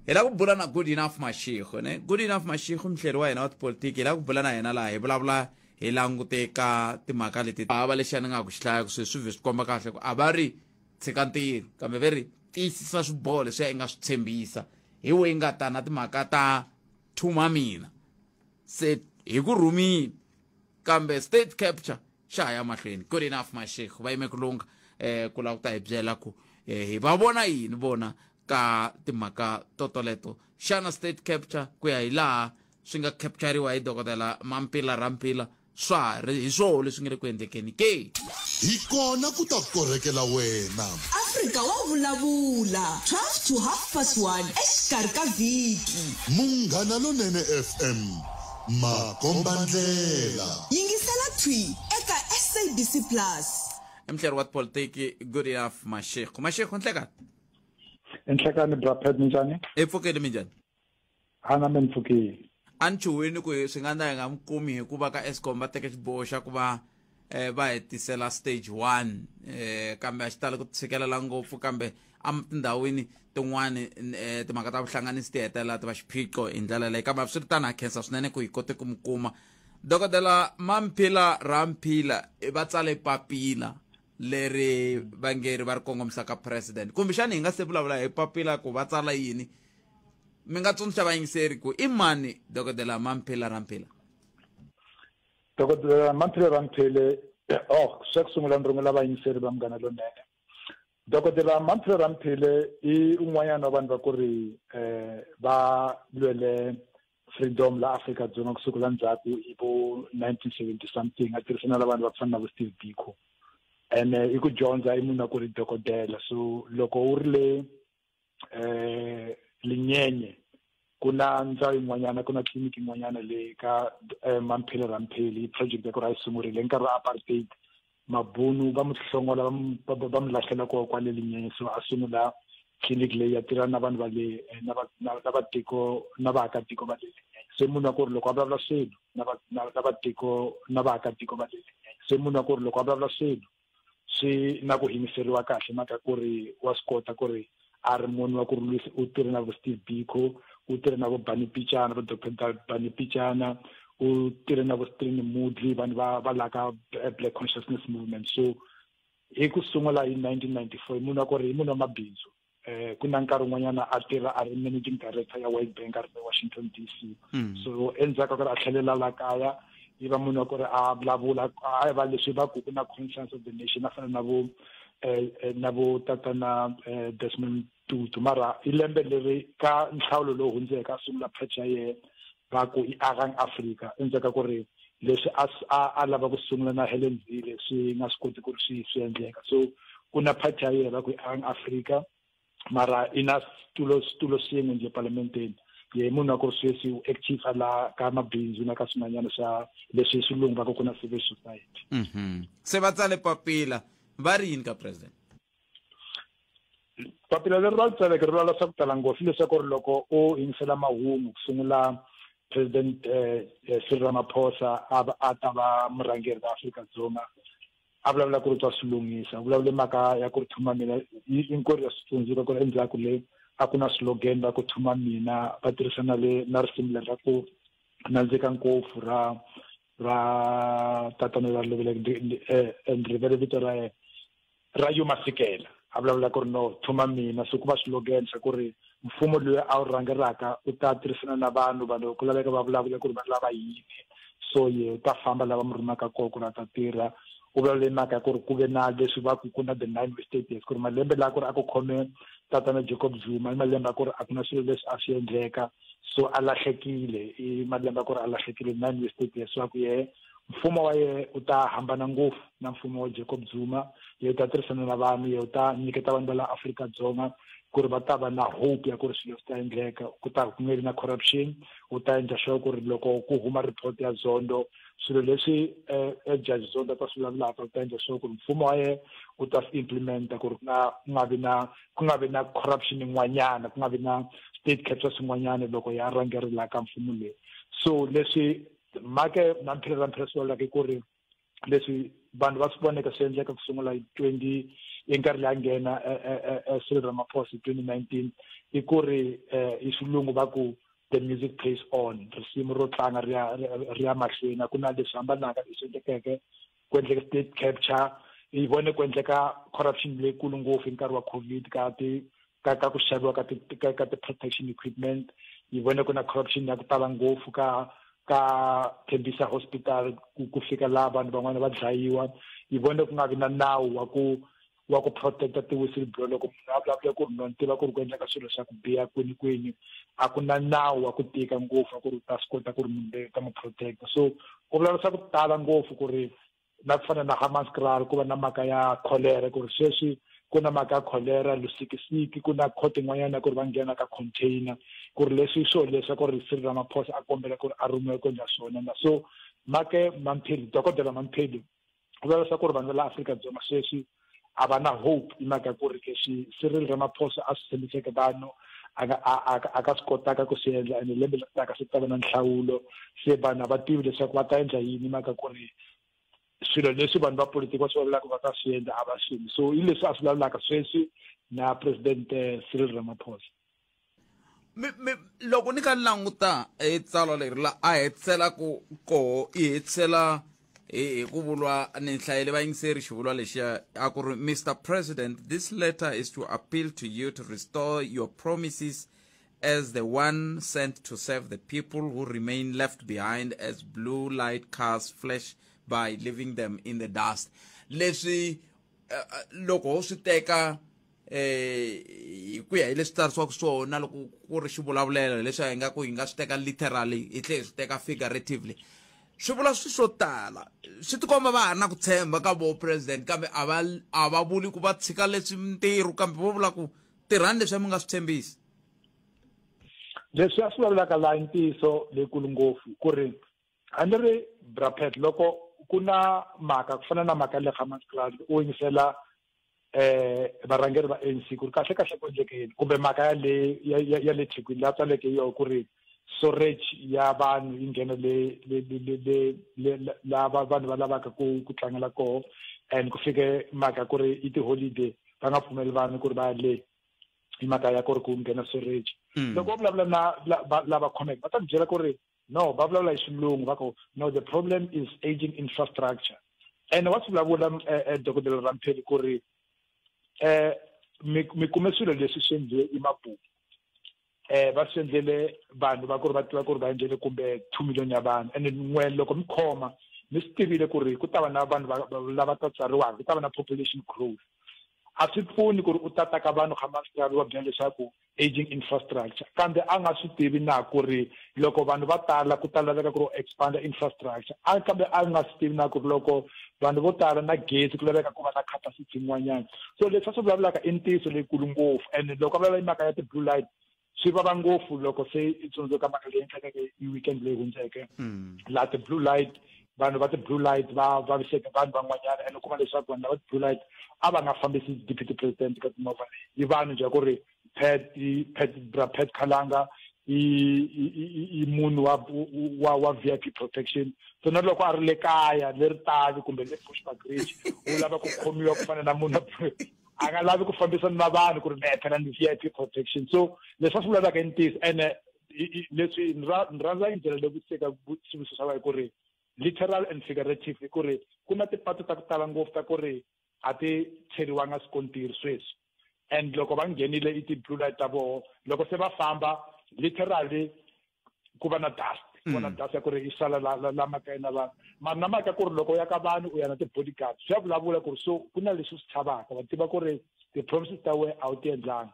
hi lava ku bula na Good Enough Mashego, ne? Good Enough Mashego, muhleri wa hina wa tipolitiki, hi lava ku bula na yena laha hi vulavula hi langute ka timhaka leti hava lexiya ni nga ku xi hlaya ku swi vhe swi komba kahle ku a va ri tshika ntirho kambe ve ri tiyisisa swiboho leswiya i nga swi tshembisa hi we nga ta na timhaka ta thuma mina se hi ku rhumile, kambe state capture xa ha ya mahlweni. Good Enough Mashego va yime ku lungha ku lava ku ta hi byela ku hi va vona yini vona ka timhaka totoleto. Xana state capture ku ya hi laha swi nga capturiwa hi Dokodela Mampila Rampila swa ha ri hi swoho leswi nga le ku endlekeni ke? Hi kona ku ta korhekela wena. Afrika wa vulavula, 12 to half past 1 exikarhi ka vhiki. Munghana Lonene FM, makombandlela. Yingisela thwi eka SABC Plus. I muhleri wa tipolitiki Good Enough Mashego. Mashego, nhlekani. Nhlekani, bra Pat, minjhani? Hi pfukile, minjhani? A na me ni pfukile. A ni chuhwini ku swi nga ndla hi nga mi kumi hikuva ka Eskom va teke xiboho xa ku va va hetisela stage 1, kambe a xi tali ku tshikelela ngopfu, kambe etindhawini tin'wani timhaka ta vuhlanganisi ti hetelela ti va xiphiqo hi ndlela leyi. Kambe swi ri tano, ha khensa swinene ku hi kote ku mi kuma. Dokodela Mamphila Ramphila, va tsale papila leri va nge ri va ri kongomisaka president. Kumbexani hi nga se vulavula hi papila ku va tsala yini, mi nga tsundzuxa vayingiseri ku i mani Dokodela Mamphela Ramphela? Dokodela Mamphela Ramphele, oh, xa ku sungula ni rungula vayingiseri va Munghana Lonene. Dokodela Mamphela Ramphele i un'wanyana wa vanhu va ku ri va lwele freedom la Afrika-Dzonga kusukela ndzhaku hi vo 1970 something, a tirhisana na vanhu va ku fana na vo Steve Biko. Ene i ku dyondza, i munhu wa ku ri dokodela. So loko u ri le Linyenye, ku na ndhawu yin'wanyana, ku na tliliniki yin'wanyana le ka Mamphele Ramphele, i project ya ku ri a yi sungurile hi nkarhi wa apartheid. Mabunu va mu hlongola, va mu lahlela ko kwale Linyenye, so a sungula tliliniki leyi ya tirha na vanhu va le na va na va tiko na vaakatiko va le Linyenye. Se munhu wa ku ri loko a vulavula swilo na va na va tiko na vaakatiko va le Linyenye, se munhu wa ku ri loko a vulavula swilo swi na ku himiseriwa kahle, mhaka ku ri wa swi kota ku ri a ri munhu wa ku ri u tirhe na vo Steve Biko, u tirhe na vo Barney Pityana, vo Dr Barney Pityana, u tirhe na vo Strini Moodley, vanhu va laka Black Consciousness Movement. So hi ku sungula hi 1994, hi munhu wa ku ri hi munhu wa mabindzu. Ku na nkarhi wun'wanyana a tirha a ri managing director ya World Bank a ri le Washington DC. So endzhaku ka ku ri a tlhelela la kaya, yi va munhu wa ku ri a vulavula a va leswi va ku ku na conscience of the nation, a fana na vo tatana Desmond Tutu. Mara i lembe leri ka nhlawulo lowu hundzeke a sungula party ya yena va ku i Agang Africa, endzhaku ka ku ri leswi a lava ku sungula na Helen Zille swi nga swi koti ku ri swi endleka. So ku na party ya yena va ku i Agang Africa, mara i na switulo swin'we njhe parlamenteni. Ye munhu wa ku ri sweswi u active a la ka mabindzu na ka swin'wanyana swa leswi xilungu va ku ku na civil society. Se va tsale papila va ri yini ka president? Papila leri va ri tsaleke ri vulavula swa ku tala ngopfu, leswaku ri loko u yingisela mahungu ku sungula President Cyril Ramaphosa a ta va murhangeri va Afrika-Dzonga, a vulavula ku ri twa swi lunghisa, vulavule mhaka ya ku ri thuma mina. Hinkwerhu ya swi tsundzuka ku ri endzhaku le a ku na slogan va ku thuma mina, va tirhisa na le na risimu leri ra ku nandzika ngopfu ra tatana ra loveleke, ni rivele vito ra yena, ra Hugh Masekela, a vulavula ku ri no thuma mina. So ku va slogan xa ku ri mfumo loyi a wu rhangelaka u ta tirhisana na vanhu, vanhu ku laveka va vulavula ku ri va lava yini, so ye u ta famba lava mi rhumaka kona ku ri a ta tirha. U vulavule mhaka ya ku ri ku ve na leswi va ku ku na the nine wasted years, ku ri malembe laha ku ri a ku khome tatana Jacob Zuma i malembe ya ku ri a ku na swilo leswi a swi endleka, so a lahlekile, i malembe ya ku ri a lahlekile, nine wasted years. So a ku yehe mfumo wa yehe u ta hambana ngopfu na mfumo wa Jacob Zuma, ye u ta tirhisana na vanhu, ye u ta nyiketa vanhu va la Afrika-Dzonga. Ku ri va ta va na hope ya ku ri swilo swi ta endleka, ku ta ku nge vi na corruption. U ta endla sure ku ri loko ku huma report ya Zondo, swilo leswi judge Zondo ta swi vulavulaka, u ta endla sure ku ri mfumo wa yena u ta swi implementa, ku ri ku nga vi na corruption yin'wanyana, ku nga vi na state capture swin'wanyana loko ya rhangerela ka mfumo leyi. So leswi make Mamphele Ramphele swi vulaka i ku ri leswi vanhu va swi voneke swi endleka ku sungula hi 20 hi nkarhi leyi a nghena Cyril Ramaphosa hi 2019, i ku ri hi xilungu va ku the music plays on, risimu ro tlanga ri ya mahlweni. A ku na leswi hambanaka leswi endlekeke. Ku endleke state capture, hi vone ku endleka corruption leyikulu ngopfu hi nkarhi wa COVID ka ti ka ku xaviwa ka ti protection equipment. Hi vone ku na corruption ya ku tala ngopfu ka Tembisa Hospital, ku fika laha vanhu van'wana va dlayiwa. Hi vone ku nga vi na nawu wa ku protecta ti-whistleblower. Loko munhu a vulavula ku ri no ni tiva ku ri ku endleka swilo swa ku biha kwini kwini, a ku na nawu wa ku tika ngopfu a ku ri u ta swi kota ku ri munhu loyi u ta n'wi protecta. So ku vulavula swa ku tala ngopfu ku ri na ku fana na Hammanskraal, ku va na mhaka ya cholera, ku ri sweswi ku na mhaka ya cholera Lusikisiki, ku na court yin'wanyana ku ri va nghena ka container, ku ri leswi swo leswi ku ri Cyril Ramaphosa a kombela ku ri a rhumiwe ku endla swona. Na so make Mamphele, dokodela Mamphele u vula leswaku ri vanhu va la Afrika-Dzonga sweswi a va na hope, hi mhaka ku ri leswi Cyril Ramaphosa a swi tshembiseke vanhu a ka swi kotaka ku swi endla, ene lembe leri taka se ku ta va na nhlawulo, se vanhu a va tivi leswaku va ta endla yini, mhaka ku ri swilo leswi vanhu va politiki va swi vulavulaka va ta swi endla a va swi endli. So hi leswi a swi vulavulaka sweswi na President Cyril Ramaphosa. Mi loko ni ka ni languta e tsalwa leri la a hetiselaku koho, i hetisela hi ku vulwa ni hlayele vayingiseri xivulwa lexiya a ku ri, "Mr President, this letter is to appeal to you to restore your promises as the one sent to serve the people who remain left behind as blue light cars flash by, leaving them in the dust." Leswi loko ho swi teka hi ku ya hi leswi tsarisiwaka swona, loko ku ri xivulavulelo leswi hi nga ku hi nga swi teka literally, hi tlhela hi swi teka figuratively, swi vula swi swo tala. Swi tikomba va ha ri na ku tshemba ka vo president, kambe a va vuli ku va tshika leswi ntirho, kambe vo vula ku tirhani leswi mi nga swi tshembisi. Leswi a swi vulavulaka laha i ntiyiso leyikulu ngopfu, ku ri a ni ri brapet loko ku na mhaka ku fana na mhaka ya le Hammanskraal, u yingisela varhangeri va ANC ku ri kahle kahle ku endleke yini, kumbe mhaka ya le ya le Thekwini laha tsaleke yo ku ri storage ya vanhu yi nghena le lava vanhu va lavaka ku tlangela koho, and ku fike mhaka ku ri i ti-holiday, va nga pfumeli vanhu ku ri va ya le hi mhaka ya ku ri ku nghena storage. Loko va vulavula na lava khomeke, va ta ku byela ku ri no, va vulavula hi xilungu va ku no, the problem is aging infrastructure. And wa swi vulavula dokodela Ramphele ku ri mi kume swilo leswi swi endliwe i mabuku, va swi endlele vanhu va ku ri va tiva ku ri va endlele kumbe 2 million ya vanhu, and n'we loko mi khoma mi swi tivile ku ri ku ta va na vanhu lava ta tsariwaka, ku ta va na population growth. A swi pfuni ku ri u tata ka vanhu Hammanskraal wa byela leswaku aging infrastructure, kambe a nga swi tivi na ku ri loko vanhu va tala ku ta laveka ku ri u expanda infrastructure, a kambe a nga swi tivi na ku ri loko vanhu vo tala na gezi ku laveka ku va na capacity yin'wanyana. So leswi a swi vulavulaka i ntiyiso leyikulu ngopfu. And loko a vulavula hi mhaka ya ti-blue light, swi vava ngopfu loko se i tsundzuka mhaka leyi endlekeke hi weekend leyi hundzeke, laha ti-blue light, vanhu va ti-blue light va vaviseke vanhu van'wanyana, and u kuma leswaku vanhu lava ti-blue light a va nga fambisi deputy president ka timovha leyi, i vanhu njhe ku ri Pat bra Pat Khalanga i munhu wa VIP protection. So na loko a ri le kaya le Ritavi kumbe le Bushbuckridge, u lava ku khomiwa ku fana na munhu, a nga lavi ku fambisana na vanhu ku ri me phela ni VIP protection. So leswi a swi vulavulaka i ntiyiso, ene leswi ni rhandza hi ndlela leyi vutiseka xivutiso xa wena ku ri literal and figurative, hi ku ri ku na tipatu ta ku tala ngopfu ta ku ri a ti cheriwanga swikontiri sweswi, and loko va nghenile i ti-blue light ta voho, loko se va famba, literally ku va na dust, ku va na dust ya ku ri yi sala la makaya na vanhu. Mara na mhaka ku ri loko u ya ka vanhu u ya na ti-bodyguard, swi ya vulavula ku ri so ku na leswi swi chavaka, va tiva ku ri ti-promises ta wena a wu ti endlanga.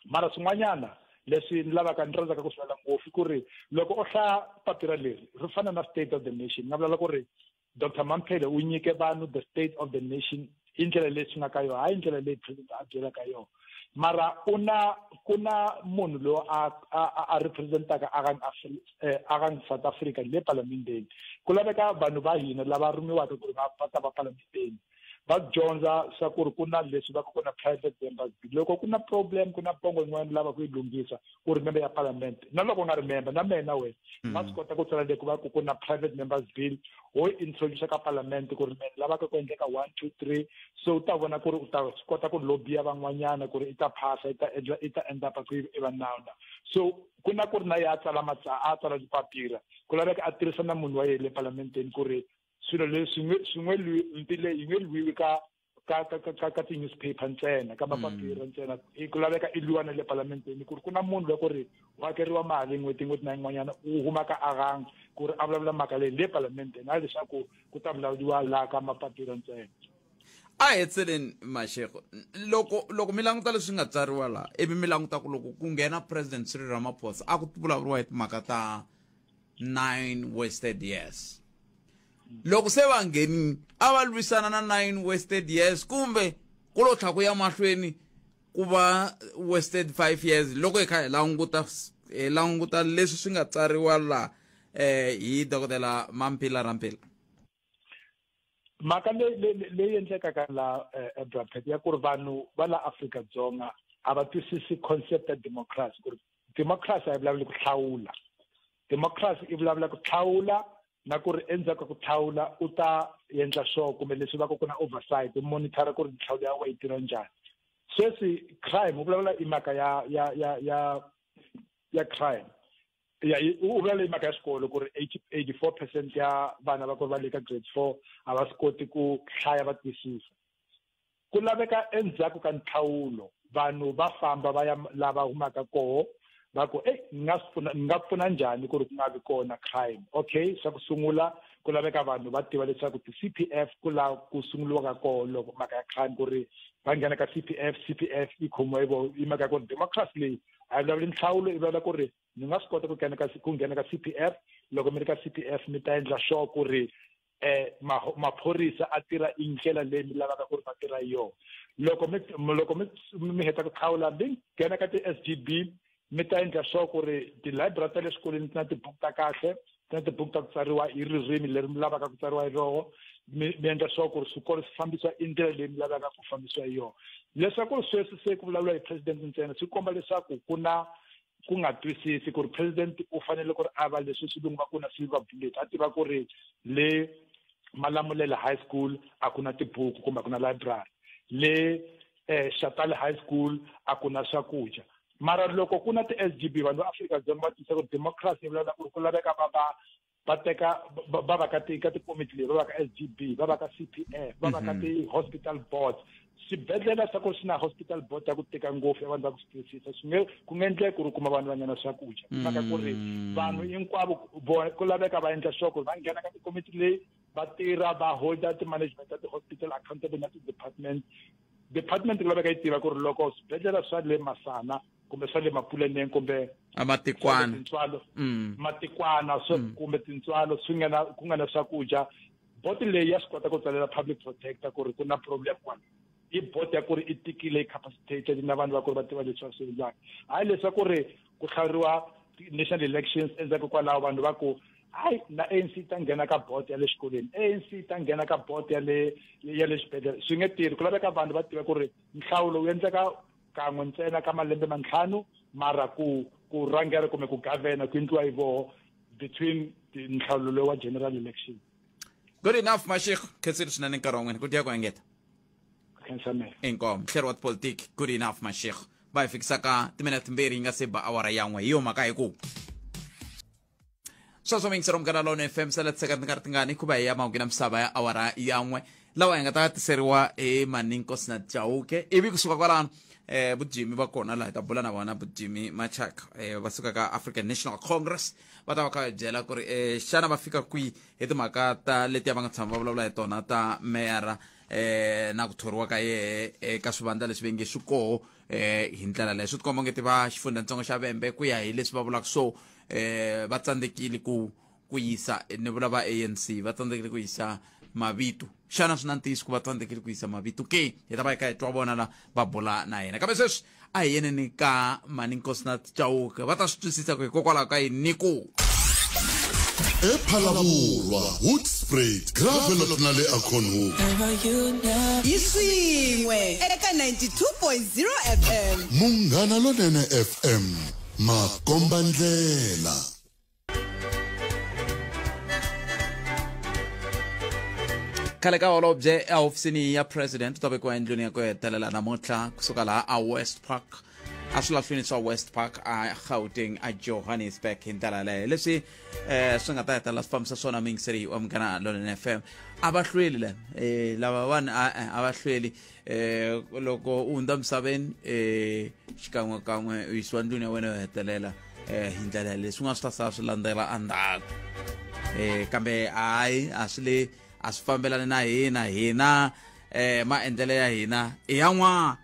Mara swin'wanyana leswi ni lavaka ni rhandzaka ku swi vula ngopfu ku ri loko u hlaya papila leri ri fana na State of the Nation, ni nga vulavula ku ri Dr Mamphele u nyike vanhu the State of the Nation hi ndlela leyi swi nga ka yona, hayi ndlela leyi president a byelaka yona. Mara u na ku na munhu loyi a a representaka Agang Agang South Africa le palamenteni. Ku laveka vanhu va hina lava rhumiwaka ku ri va va ta va palamenteni va dyondza swa ku ri ku na leswi va ku na private members bill. Loko ku na problem, ku na pongo yin'wana lava ku yi lunghisa, u ri member ya parliament, na loko u nga ri member, na mehe na wena ma swi kota ku tsala le ku va ku ku na private members bill, ho yi introduce ka parliament ku ri mehe ni lavaka ku endleka 1 2 3. So u ta vona ku ri u ta swi kota ku lobbiya van'wanyana ku ri i ta phasa, i ta endla, i ta end up ku i va nawu na. So ku na ku ri na ya tsala matsa a tsala tipapira, ku laveka a tirhisa na munhu wa yena le palamenteni ku ri swilo leswi nge swi nge lwi mpi leyi yi nge lwiwi ka ka ka ka ka ka ti-newspaper ntsena, ka mapapira ntsena. I ku laveka i lwiwa na le palamenteni ku ri ku na munhu loko ri u hakeriwa mali n'hweti n'hweti na yin'wanyana, u huma ka Agang ku ri a vulavula mhaka leyi le palamenteni, hayi leswaku ku ta vulavuriwa laha ka mapapila ntsena. A hetseleni Mashego, loko loko mi languta leswi nga tsariwa laha, ivi mi languta ku loko ku nghena President Cyril Ramaphosa a ku vulavuriwa hi timhaka ta 9 wasted years, loko se va nghenini a va lwisana na 9 wasted years kumbe ku lo tlha ku ya mahlweni ku va wasted 5 years? Loko hi kha hi languta, hi languta leswi swi nga tsariwa laha hi Dokodela Mamphela Ramphela. Mhaka leyi leyi endlekaka la, Brapet, ya ku ri vanhu va la Afrika-Dzonga a va twisisi concept ya democracy, ku ri democracy a yi vulavuli ku hlawula. Democracy i vulavula ku hlawula na ku ri endzhaku ka ku hlawula u ta endla sure kumbe leswi va ku ku na oversight, u monitor ku ri nhlawulo ya wena yi tirha njhani. Sweswi crime u vulavula i mhaka ya crime ya, u vulavula i mhaka ya xikolo ku ri 84% ya vana va ku ri va le ka grade 4 a va swi koti ku hlaya va twisisa. Ku laveka endzhaku ka nhlawulo vanhu va famba va ya lava humaka koho va ku ey, ni nga swi pfuna, ni nga pfuna njhani ku ri ku nga vi kona crime? Okay, swa ku sungula ku laveka vanhu va tiva leswaku ti-CPF ku la ku sunguriwaka koho loko mhaka ya crime, ku ri va nghena ka CPF, CPF yi khomiwa hi vo. I mhaka ya ku ri democracy leyi a yi vulavuli nhlawulo, i vulavula ku ri mi nga swi kota ku nghena ka ku nghena ka CPF. Loko mi ri ka CPF mi ta endla sure ku ri maphorisa a tirha i ndlela leyi mi lavaka ku ri va tirha hi yona. Loko mi loko mi mi heta ku hlawula, mi nghena ka ti-SGB, mi ta endla sure ku ri ti-library ta le swikolweni ti na tibuku ta kahle, ti na tibuku ta ku tsariwa hi ririmi leri mi lavaka ku tsariwa hi roho. Mi mi endla sure ku ri swikolo swi fambisiwa i ndlela leyi mi lavaka ku fambisiwa hi yona. Leswaku sweswi se ku vulavula hi president ntsena swi komba leswaku ku na ku nga twisisi ku ri president u fanele ku ri a va leswi swilungu va ku na silver bullet, a tiva ku ri le Malamulele High School a ku na tibuku kumbe a ku na library, le Shatale High School a ku na swakudya. Mara loko ku na ti-SGB, vanhu va Afrika-Dzonga va twisisa ku ri democracy yi vulavula ku ri ku laveka va va va teka va va ka ti ka tikomiti leyi, va va ka SGB, va va ka CPF, va va ka ti-hospital boards. Swibedhlele swa ku swi na hospital board ya ku tika ngopfu ya vanhu va ku swi twisisa, swi nge ku nge endleki ku ri kuma vanhu va nyana swakudya. Mhaka ku ri vanhu hinkwavo ku laveka va endla sure ku ri va nghena ka tikomiti leyi, va tirha, va holda ti-management ta ti-hospital accountable na ti-department. Department ku laveka yi tiva ku ri loko swibedhlele swa le Masana kumbe swa le Mapulaneng kumbe amatikwana tintswalo, matikwana swo kumbe tintswalo swi nga na ku nga na swakudya, board leyi ya swi kota ku tsalela public protector ku ri ku na problem kwala. I board ya ku ri i tikile, i capacitated na vanhu va ku ri va tiva leswi va swi endlaka, hayi leswaku ri ku hlawuriwa national elections, endzhaku kwalaho vanhu va ku hayi, na ANC ta nghena ka board ya le xikolweni, ANC ta nghena ka board ya le xibedhlele. Swi nge tirhi. Ku laveka vanhu va tiva ku ri nhlawulo wu endleka kan'we ntsena ka malembe mantlhanu, mara ku ku rhangela kumbe ku gavena ku endliwa hi voho between nhlawulo lowu wa general election. Good enough, Mashego, khensile swinene nkarhi wa n'wina ku tiya ku engeta. Khensa mehe. Inkomu, mhleri wa tipolitiki Good Enough Mashego, va hi fikisaka timinete 2 yi nga se ba awara yan'we. Hi yo mhaka hi ku sweswo miyingisero Munghana Lone FM, sala tiseka ti nga ri tingani ku va hi ya mahungu na misava ya awara yan'we, lawa hi nga ta tiseriwa hi Maninkosi na Chauke. Ivi kusuka kwalano vujimi va kona laha hi ta bula na vona, vujimi Machaka, va suka ka African National Congress, va ta va kha va hi byela ku ri xana va fika kwihi hi timhaka ta letiya va nga tshama va vulavula hi tona ta meyara na ku thoriwa ka yehe eka swivandla leswi va nge swi koho hi ndlela leyo. Swi tikomba ngeti va xifundzhantsongo xa Vhembe, ku ya hi leswi va vulaka so, va tsandzekile ku yisa, ni vula va ANC, va tsandzekile ku yisa mavito. Xana swi na ntiyiso ku va tsandzekile ku yisa mavito ke? Hi ta va hi kha hi twa vona la va bula na hina. Kambe sweswi A hi yeneni ka Mhani Nkosinathi Chauke va ta swi twisisa ku hikokwalaho ka yini ni ku ePhalaborwa, Hoedspruit, Gravelot na le Acornhoek. Hi swin'we eka 92.0 FM. Munghana Lonene FM, makombandlela. Khale ka holobye ehofisini ya president u ta vekiwa endlwini ya ku hetelela namuntlha kusuka laha a West Park, a swilahlwini swa West Park a Gauteng, a Johannesburg. Hi ndlela yaleyo leswi swi nga ta hetelela swi fambisa swona muyingiseri wa Munghana Lonene FM. A va hlweli le lava vanhu, a va hlweli. Loko u hundza misaveni, xikan'we kan'we u yisiwa ndlwini ya wena yo hetelela. Hi ndlela leswi nga swi ta sala swi landzela endzhaku, kambe hayi, a swi le, a swi fambelani na hina. Hina maendlelo ya hina i ya n'wana.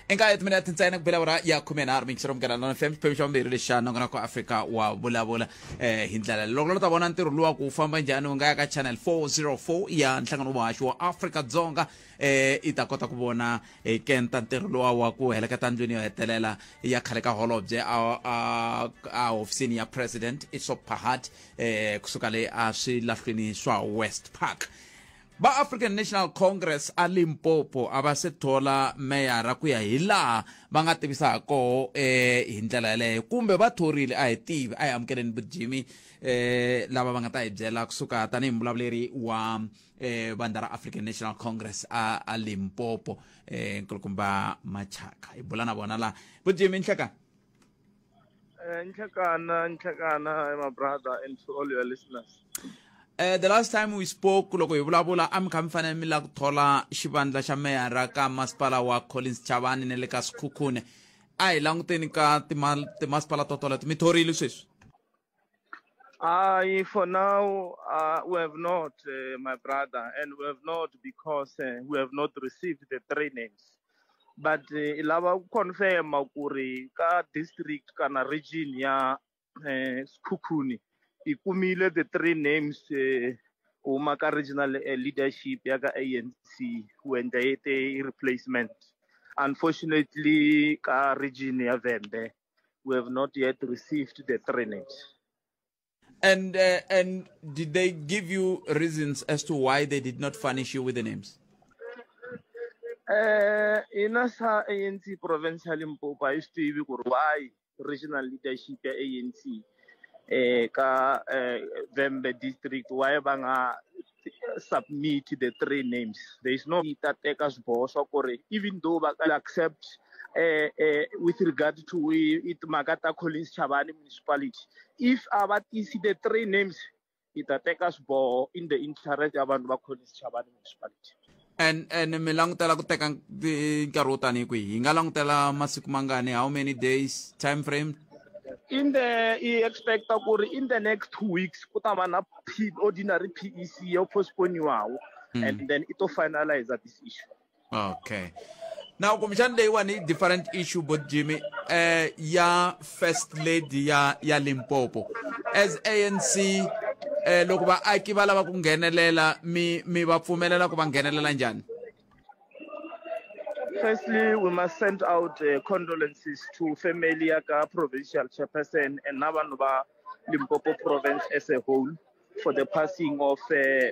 Eka timinete ntsena ku bela awara ya 13, mixero Munghana Lona FM, xiphemu xa vumbirhi lexi xa nongonoko Afrika wa Vulavula. Hi ndlela loko lo ta vona ntirho luwa ku wu famba njhani, u nga ya ka channel 404 ya nhlangano wa muhaxi wa Afrika Dzonga, i ta kota ku vona hi kenta ntirho luwa wa ku heleketa ndlwini yo hetelela ya khale ka holobye a hofisini ya president Essop Pahad, kusuka le a swilahlwini swa West Park. Va African National Congress a Limpopo a va se thola meyara ku ya hi laha va nga tivisa ha koho hi ndlela yaleyo, kumbe va thorile, a hi tivi. A hi amukeleni Bujimi lava va nga ta hi byela kusuka tanihi muvulavuleri wa vandla ra African National Congress a Limpopo, nkulukumba Machaka. Hi bula na vona la. Bujimi, nhleka. Nhlekana, nhlekana, my brother, and to all your listeners. The last time we spoke, loko hi vulavula, a mi kha mi fanele mi lava ku thola xivandla xa meyara ka masipala wa Collins Chavani na le ka Sekhukhune. A hi languteni ka timasipala to toleto, mi thorile sweswi? For now, we have not, my brother, and we have not because we have not received the three names. But lava ku confirm ku ri ka district kana region ya Sekhukhune, i kumile the three names huma ka regional leadership ya ka ANC ku endla ete replacement. Unfortunately, ka region ya Vhembe, we have not yet received the three names. And did they give you reasons as to why they did not furnish you with the names? Ina sa ANC provincial Limpopo a yi swi tivi ku ri why regional leadership ya ANC ka Vhembe district, why va nga submit the three names. There is no ta teka swiboho swa ku ri even though va ka accept with regard to it timhaka ta Collins Chabane municipality, if a va tisi the three names, hi ta teka swiboho in the interest ya vanhu va Collins Chabane municipality. And mi langutela ku teka nkarhi wo tanihi kwihi? Hi nga langutela masiku mangani? How many days time frame? In the i expecta ku ri in the next 2 weeks ku ta va na ordinary PEC yo postponiwaho and then i to finalize this issue. Okay, now kumbexani leyiwani i different issue, but Jimmy, ya first lady ya Limpopo, as ANC, loko vaaki va lava ku nghenelela, mi va pfumelela ku va nghenelela njhani? Firstly, we must send out condolences to family ya ka provincial chairperson and na vanhu va Limpopo province as a whole for the passing of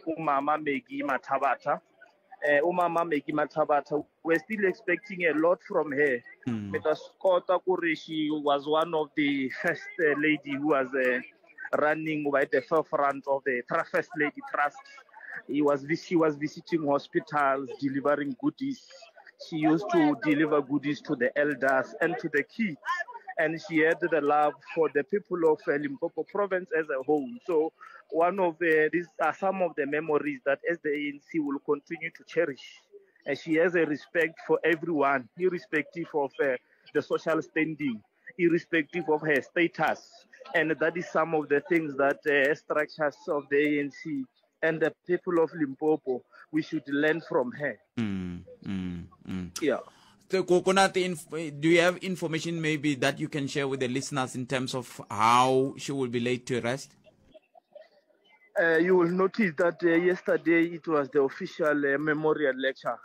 Umama Maggie Mathabatha. Umama Maggie Mathabatha, we're still expecting a lot from her. Mi ta swi kota ku ri she was one of the first lady who was running by the forefront of the First Lady Trust. She was visiting hospitals, delivering goodies. She used to deliver goodies to the elders and to the kids. And she had the love for the people of Limpopo province as a whole. So one of the, these are some of the memories that as the ANC will continue to cherish. And she has a respect for everyone, irrespective of the social standing, irrespective of her status. And that is some of the things that structures of the ANC and the people of Limpopo, we should learn from her. Yeah. So, ku na do you have information maybe that you can share with the listeners in terms of how she will be laid to rest? You will notice that yesterday it was the official memorial lecture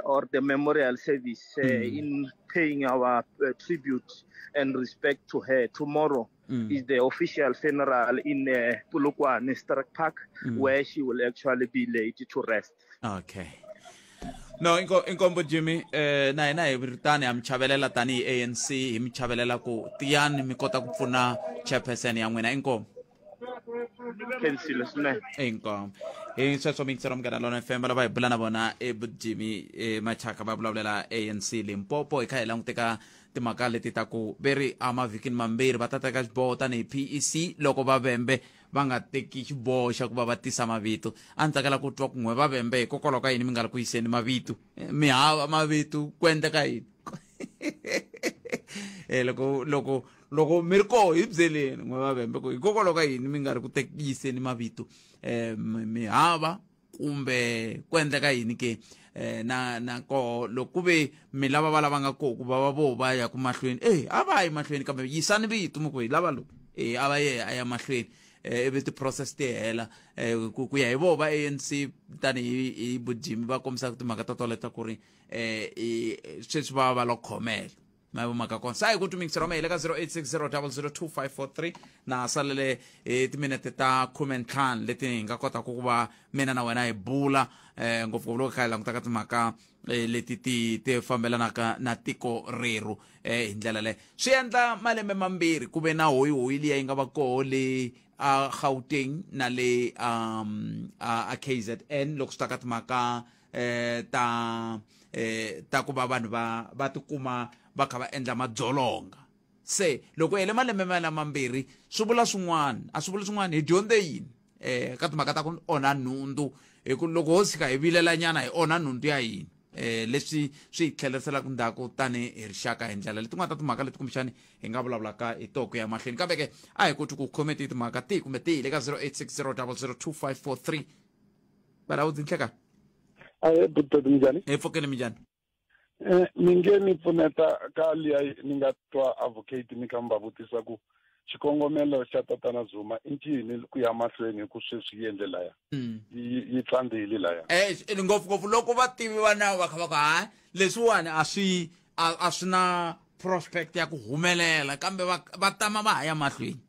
or the memorial service in paying our tribute and respect to her. Tomorrow is the official funeral in Polokwane Struck Park, where she will actually be laid to rest. Okay. No, inkombo Jimmy, na hina hi ri tani ha mi chavelela tanihi ANC, hi mi chavelela ku tiyani mi kota ku pfuna chairperson ya n'wina. Inkomo. Khensile swinene. Inkomo. Hi sweswo mixero Munghana Lona FM lava hi bula na vona e Jimmy Machaka va vulavulela ANC Limpopo hi kha hi languteka timhaka leti ta ku ve ri emavhikini mambirhi va ta teka xiboho tanihi PEC loko va vembe va nga teki xiboho xa ku va va tisa mavito. A ni tsakela ku twa ku n'we va vembe hikokwalaho ka yini mi nga ri ku yiseni mavito, mi hava mavito ku endleka yini? Loko loko loko mi ri koho hi byeleni n'we va vembe ku hikokwalaho ka yini mi nga ri ku yiseni mavito, mi hava kumbe ku endleka yini ke? Na koho loko ku ve mi lava va lava nga koho ku va va vo va ya ku mahlweni, a va yi mahlweni, kambe yisani vito mi ku hi lava lowu, a va ye a ya mahlweni, ivi ti-process ti hela. Ku ya hi voho va ANC tanihi hi vujimi va kombisaka timhaka ta toleto ku ri sweswi va va lo khomela ma mhaka kona. Sa hi ku tumikisela ma hi le ka 0860002543 na salele hi timinete ta 15 leti hi nga kotaka ku va mina na wena hi bula, ngopfungopfu loko kha hi langutaka timhaka leti ti fambelanaka na tiko rerhu. Hi ndlela leyo swi endla malembe mambirhi ku ve na hoyihoyi liya yi nga va koho le a Gauteng na le a KZN loko swi ta ka timhaka ta ku va vanhu va tikuma va kha va endla madzolonga. Se loko hele malembe mala mambirhi swi vula swin'wana, a swi vuli swin'wana, hi dyondze yini ka timhaka ta ku onha nhundzu? Hi ku loko ho tshika hi vilelanyana hi onha nhundzu ya hina, leswi swi hi tlheleriselaka ndzhaku tanihi hi rixaka hi ndlela letin'wana ta timhaka leti kumbexani hi nga vulavulaka hi toho ku ya mahlweni. Kambe ke a hi koti ku khometi timhaka tihi kumbe tihi le ka 0860002543. Valawudzi, nhlekani. Ahe butati, minjhani? Hi pfukeni, minjhani? Ni nge ni pfuneta ka liya ni nga twa advocate ni kha mi va vutisa ku xikongomelo xa tatana Zuma i ncini ku ya mahlweni, hi ku sweswi yi endle laya yi tsandzile laya. Ngopfungopfu loko vativi va nawu va kha va ku hayi, leswiwani a swi na prospect ya ku humelela, kambe va tama va ha ya mahlweni.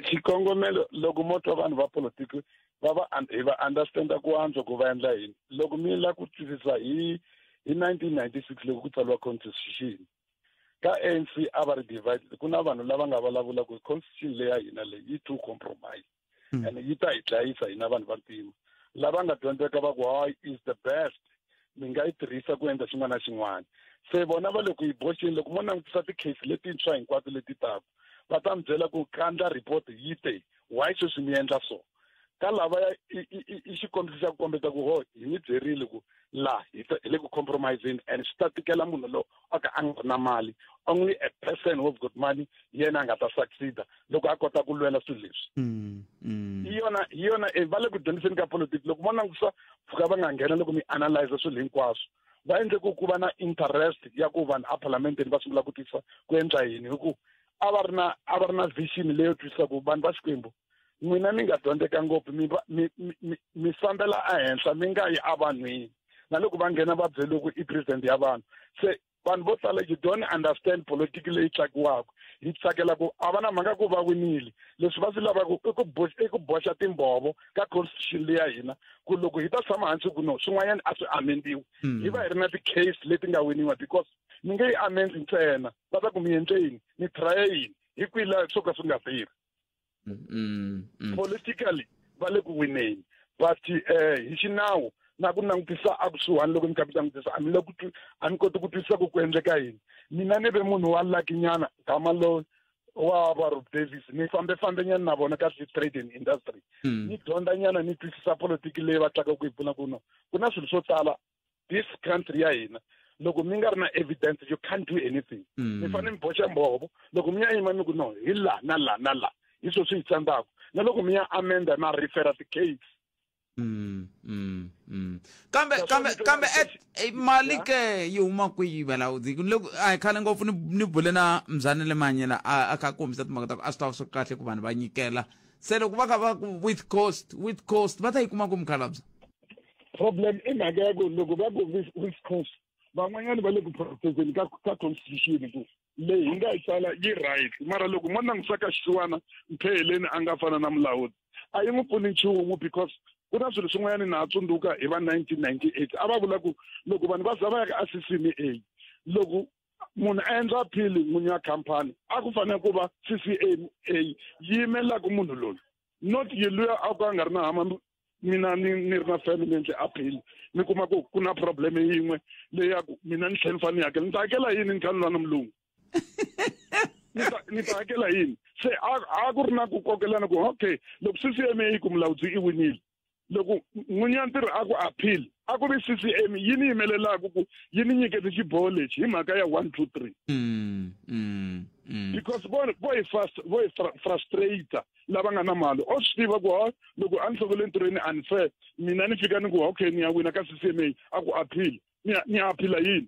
Xikongomelo, loko mo twa vanhu va politiki va va hi va understanda ku antswa ku va endla yini. Loko mi la ku twisisa, hi 1996 loko ku tsariwa constitution ka ANC a va ri divided. Ku na vanhu lava nga vulavula ku constitution leya hina leyi yi too compromise and yi ta hi dlayisa hina vanhu vantima. Lava nga dyondzeka va ku hayi, is the best, mi nga yi tirhisa ku endla xin'wana na xin'wana. Se vona va le ku yi boxeni. Loko mo langutisa ti-case letintshwa hinkwato leti taku, va ta mi byela ku kandla report yi te why sweswi mi endla so. Ka lavaya i xikombiso xa ku kombeta ku ho hi mi byerile ku la hi le ku compromising and swi ta tikela munhu lowu a ka a nga ri na mali. Only a person who've got money yena a nga ta succeeda loko a kota ku lwela swilo leswi. Hi yona va le ku dyondziseni ka politiki. Loko mo langutisa pfuka va nga nghena, loko mi analyze swilo hinkwaswo, va endle ku ku va na interest ya ku vanhu apalamenteni va sungula ku twisisa ku endla yini, hi ku a va ri na vision leyo twisisa ku vanhu va Xikwembu, n'wina mi nga dyondzeka ngopfu, mi mi mi mi fambela ehenhla, mi nga yi evanhwini. Na loko va nghena va byele ku i president ya vanhu, se vanhu vo tala you don't understand politiki leyi tlakiwaka. Hi tsakela ku a va na mhaka ku va winile. Leswi va swi lavaka i ku boxa timbhovo ka constitution leya hina, ku loko hi ta tshama hansi ku no swin'wanyana a swi amendiwi, hi va hi ri na ti-case leti nga winiwa, because mi nge yi amendi ntsena, va ta ku mi endle yini, mi trye yini, hi kwihi laha swo ka swi nga tirhi. Politically va le ku wineni, but hi xinawu na ku langutisa a kusuhani, loko mi kha mi langutisa a mi le ku a mi koti ku twisisa ku ku endleka yini. Mina ni ve munhu wa lucky nyana gama lo wa va Rob Davis, ni fambe fambe nyana na vona ka trade and industry, ni dyondza nyana, ni twisisa politiki leyi va tlaka ku yi pfuna ku no ku na swilo swo tala. This country ya hina, loko mi nga ri na evidence, you can't do anything. Mi fanele mi boxa mbhovo. Loko mi ya yima mi ku no hi la na la na la, hi swo swi hi tsandzaka, na loko mi ya amenda na refera ti-case. Kambe mali ke yi huma kwihi, valawudzi? Loko a hi khale ngopfu ni bule na Mzanele Manyela a kha a kombisa timhaka ta ku a swi ta va swi kahle ku vanhu va nyikela. Se loko va kha va ku with cost, with cost, va ta yi kuma ku mukhalabye? Problem i mhaka ya ku loko va ku with cost, van'wanyana va le ku protesteni ka constitution ku leyi hi nga yi tsala yi right, mara loko mo langusa ka xisiwana Mpheheleni a nga fana na Mulaudzi a yi n'wi pfuni nchumu, because ku na swilo swin'wanyana na ha tsundzuka hi va 1998 a va vula ku loko vanhu va za va ya ka CCMA, loko munhu a endla appeal n'winyi wa khampani a ku fanele ku va CCMA yi yimelaka munhu loyi, not yi luya a ku a nga ri na hama mina ni ri na family endle appeal ni kuma ku ku na problem yin'we leyi ya ku mina ni tlhela ni fanele ni hakela, ni ta hakela yini ni kha ni lwa na mulungu? Ni ta hakela yini? Se a ku ri na ku kokelana ku okay, loko CCMA yi ku Mulaudzi i winile, loko n'winyi wa ntirho a ku appeal a ku vi CCM yi ni yimelelaka ku yi ni nyikete xiboho lexi hi mhaka ya 1 2 3. Because vo hi fast, vo hi frustrate lava nga na mali. O swi tiva ku ha loko a ni hlongole ntirhweni unfair, mina ni fika ni ku okay ni ya wina ka CCMA, a ku appeal, ni ya appeal yini?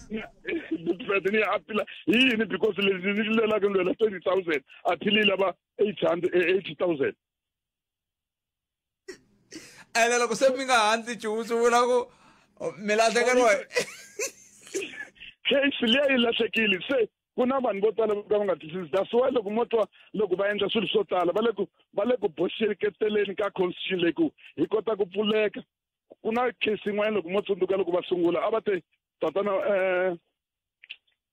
Ni ya appeal yini? Because leswi ni lwelaka ni lwela 20,000, appeal yi lava 880,000. Ene loko se mi nga handli nchumu swi vula ku mi lahlekeriwa case liya yi lahlekile. Se ku na vanhu vo tala vo ka va nga twisisi. That's why loko mo twa loko va endla swilo swo tala va le ku boxeketeleni ka constitution leyi ku hi kota ku pfuleka. Ku na case yin'wana loko mo tsundzuka loko va sungula a va te tatana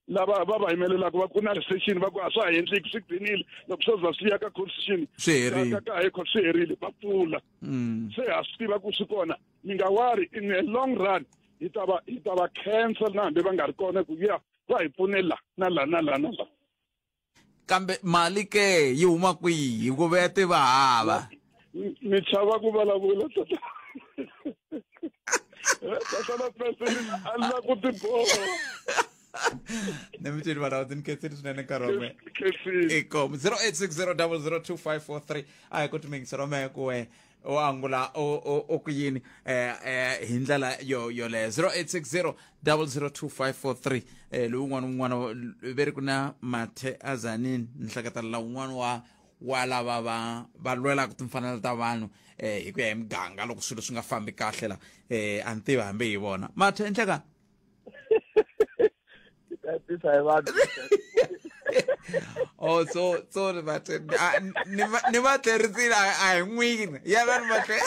lava va va yimelelaka va ku na recession, va ku a swa ha endleki, swi gcinile loko swo za swi ya ka constitution swi herile. Ka high court swi herile, va pfula. Se ha swi tiva ku swi kona, mi nga worry, in a long run hi ta va cancel na hambi va nga ri kona ku ya va hi pfune la na la na la na la. Kambe mali ke yi huma kwihi? Hikuva ya tiva hava. Ni chava ku vulavula tata. Tatana president a la ku tiboha. Ni mi twini vana ni khensile swinene nkarhi wa mehe. Inkomu. 0860002543 a hi ku timingiselo mehe ku we u angula u ku yini hi ndlela yo yoleyo. 0860002543 lowu un'wana un'wana ve ri ku na Mathe Azanini ni hleketa la un'wana wa lava va lwelaka timfanelo ta vanhu hi ku ya hi muganga loko swilo swi nga fambi kahle la a ni tivi hambi hi vona. Mathe enhleka oh so sorry Mathe, ni va tlherisile a hi n'wini ya va ni Mathe.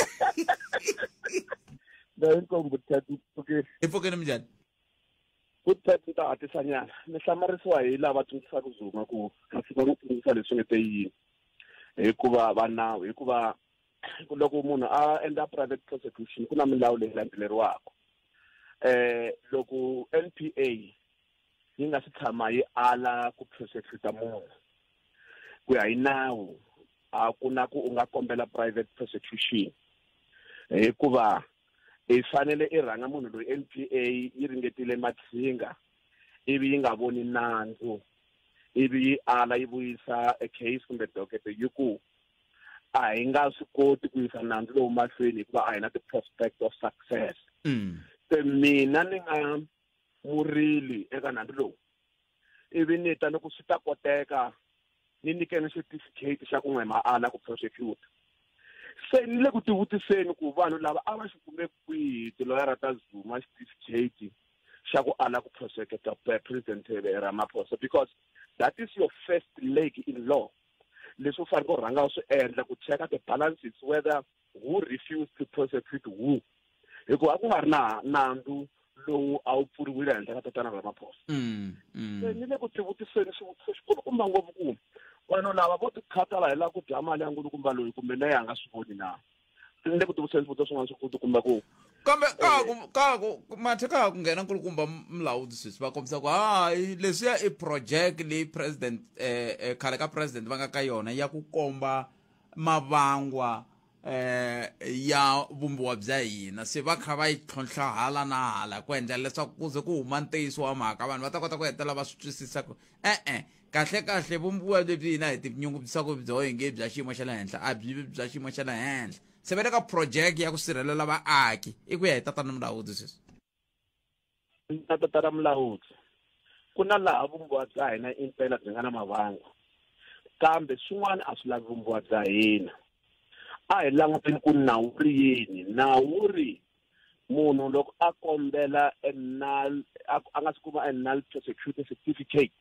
Hi pfukeni minjhani? Ku ta hatlisa nyana. Ni hlamarisiwa hi lava tsundzuxaka Zuma ku kasi va n'wi tsundzuxa leswi nge te yini, hikuva va nawu, hikuva loko munhu a endla private prosecution ku na milawu leyi landzeleriwaka. Loko NPA yi nga si tshama yi ala ku prosecute munhu ku ya hi nawu, a ku na ku u nga kombela private prosecution, hikuva i fanele i rhanga munhu loyi NPA yi ringetile matshinga ivi yi nga voni nandzu, ivi yi ala yi vuyisa a case kumbe docket yi ku a hi nga swi koti ku yisa nandzu lowu mahlweni hikuva a hi na ti-prospect of success. Se mina ni nga murili eka nandzu lowu, ivi ni ta ni ku swi ta koteka ni nyikeni certificate xa ku n'we ma ala ku prosecute. Se ni le ku tivutiseni ku vanhu lava a va xi kume kwihi tiloyara ta Zuma certificate xa ku ala ku prosecute President Ramaphosa, because that is your first leg in law. Leswi u fanele ku rhanga u swi endla ku cheka the balances whether who refused to prosecute who, hikuva a ku nga ri na nandzu lowu a wu pfuriwile henhla ka tatana Ramaphosa. Se ni le ku tivutiseni swivutiso xikulukumba ngopfu ku vanhu lava vo tikhathala hi lava ku dya mali ya nkulukumba loyi kumbe na ya nga swi voni na. Ni le ku tivutiseni swivutiso swin'wana swikulukumba ku kambe ka Mathe ka ku nghena nkulukumba Mulaudzi sweswi va kombisa ku hayi leswiya i project leyi president khale ka president va nga ka yona ya ku komba mavangwa ya vumbiwa bya hina, se va kha va yi tlhontlha hala na hala ku endlela leswaku ku ze ku huma ntiyiso wa mhaka, vanhu va ta kota ku hetelela va swi twisisa ku e-e kahle kahle vumbiwa lebyi hina hi tinyungubyisaka byo hi nge bya xiyimo xa le henhla a byi bya xiyimo xa le henhla. Se va le ka project ya ku sirhelela vaaki i ku ya hi tatana Mulaudzi sweswi. Na tatana Mulaudzi, ku na laha vumbiwa bya hina impela byi nga na mavangwa. Kambe swin'wana a swi lavi vumbiwa bya hina. A hi languteni ku nawu ri yini. Nawu ri munhu loko a kombela a nga si kuma a null prosecutor certificate,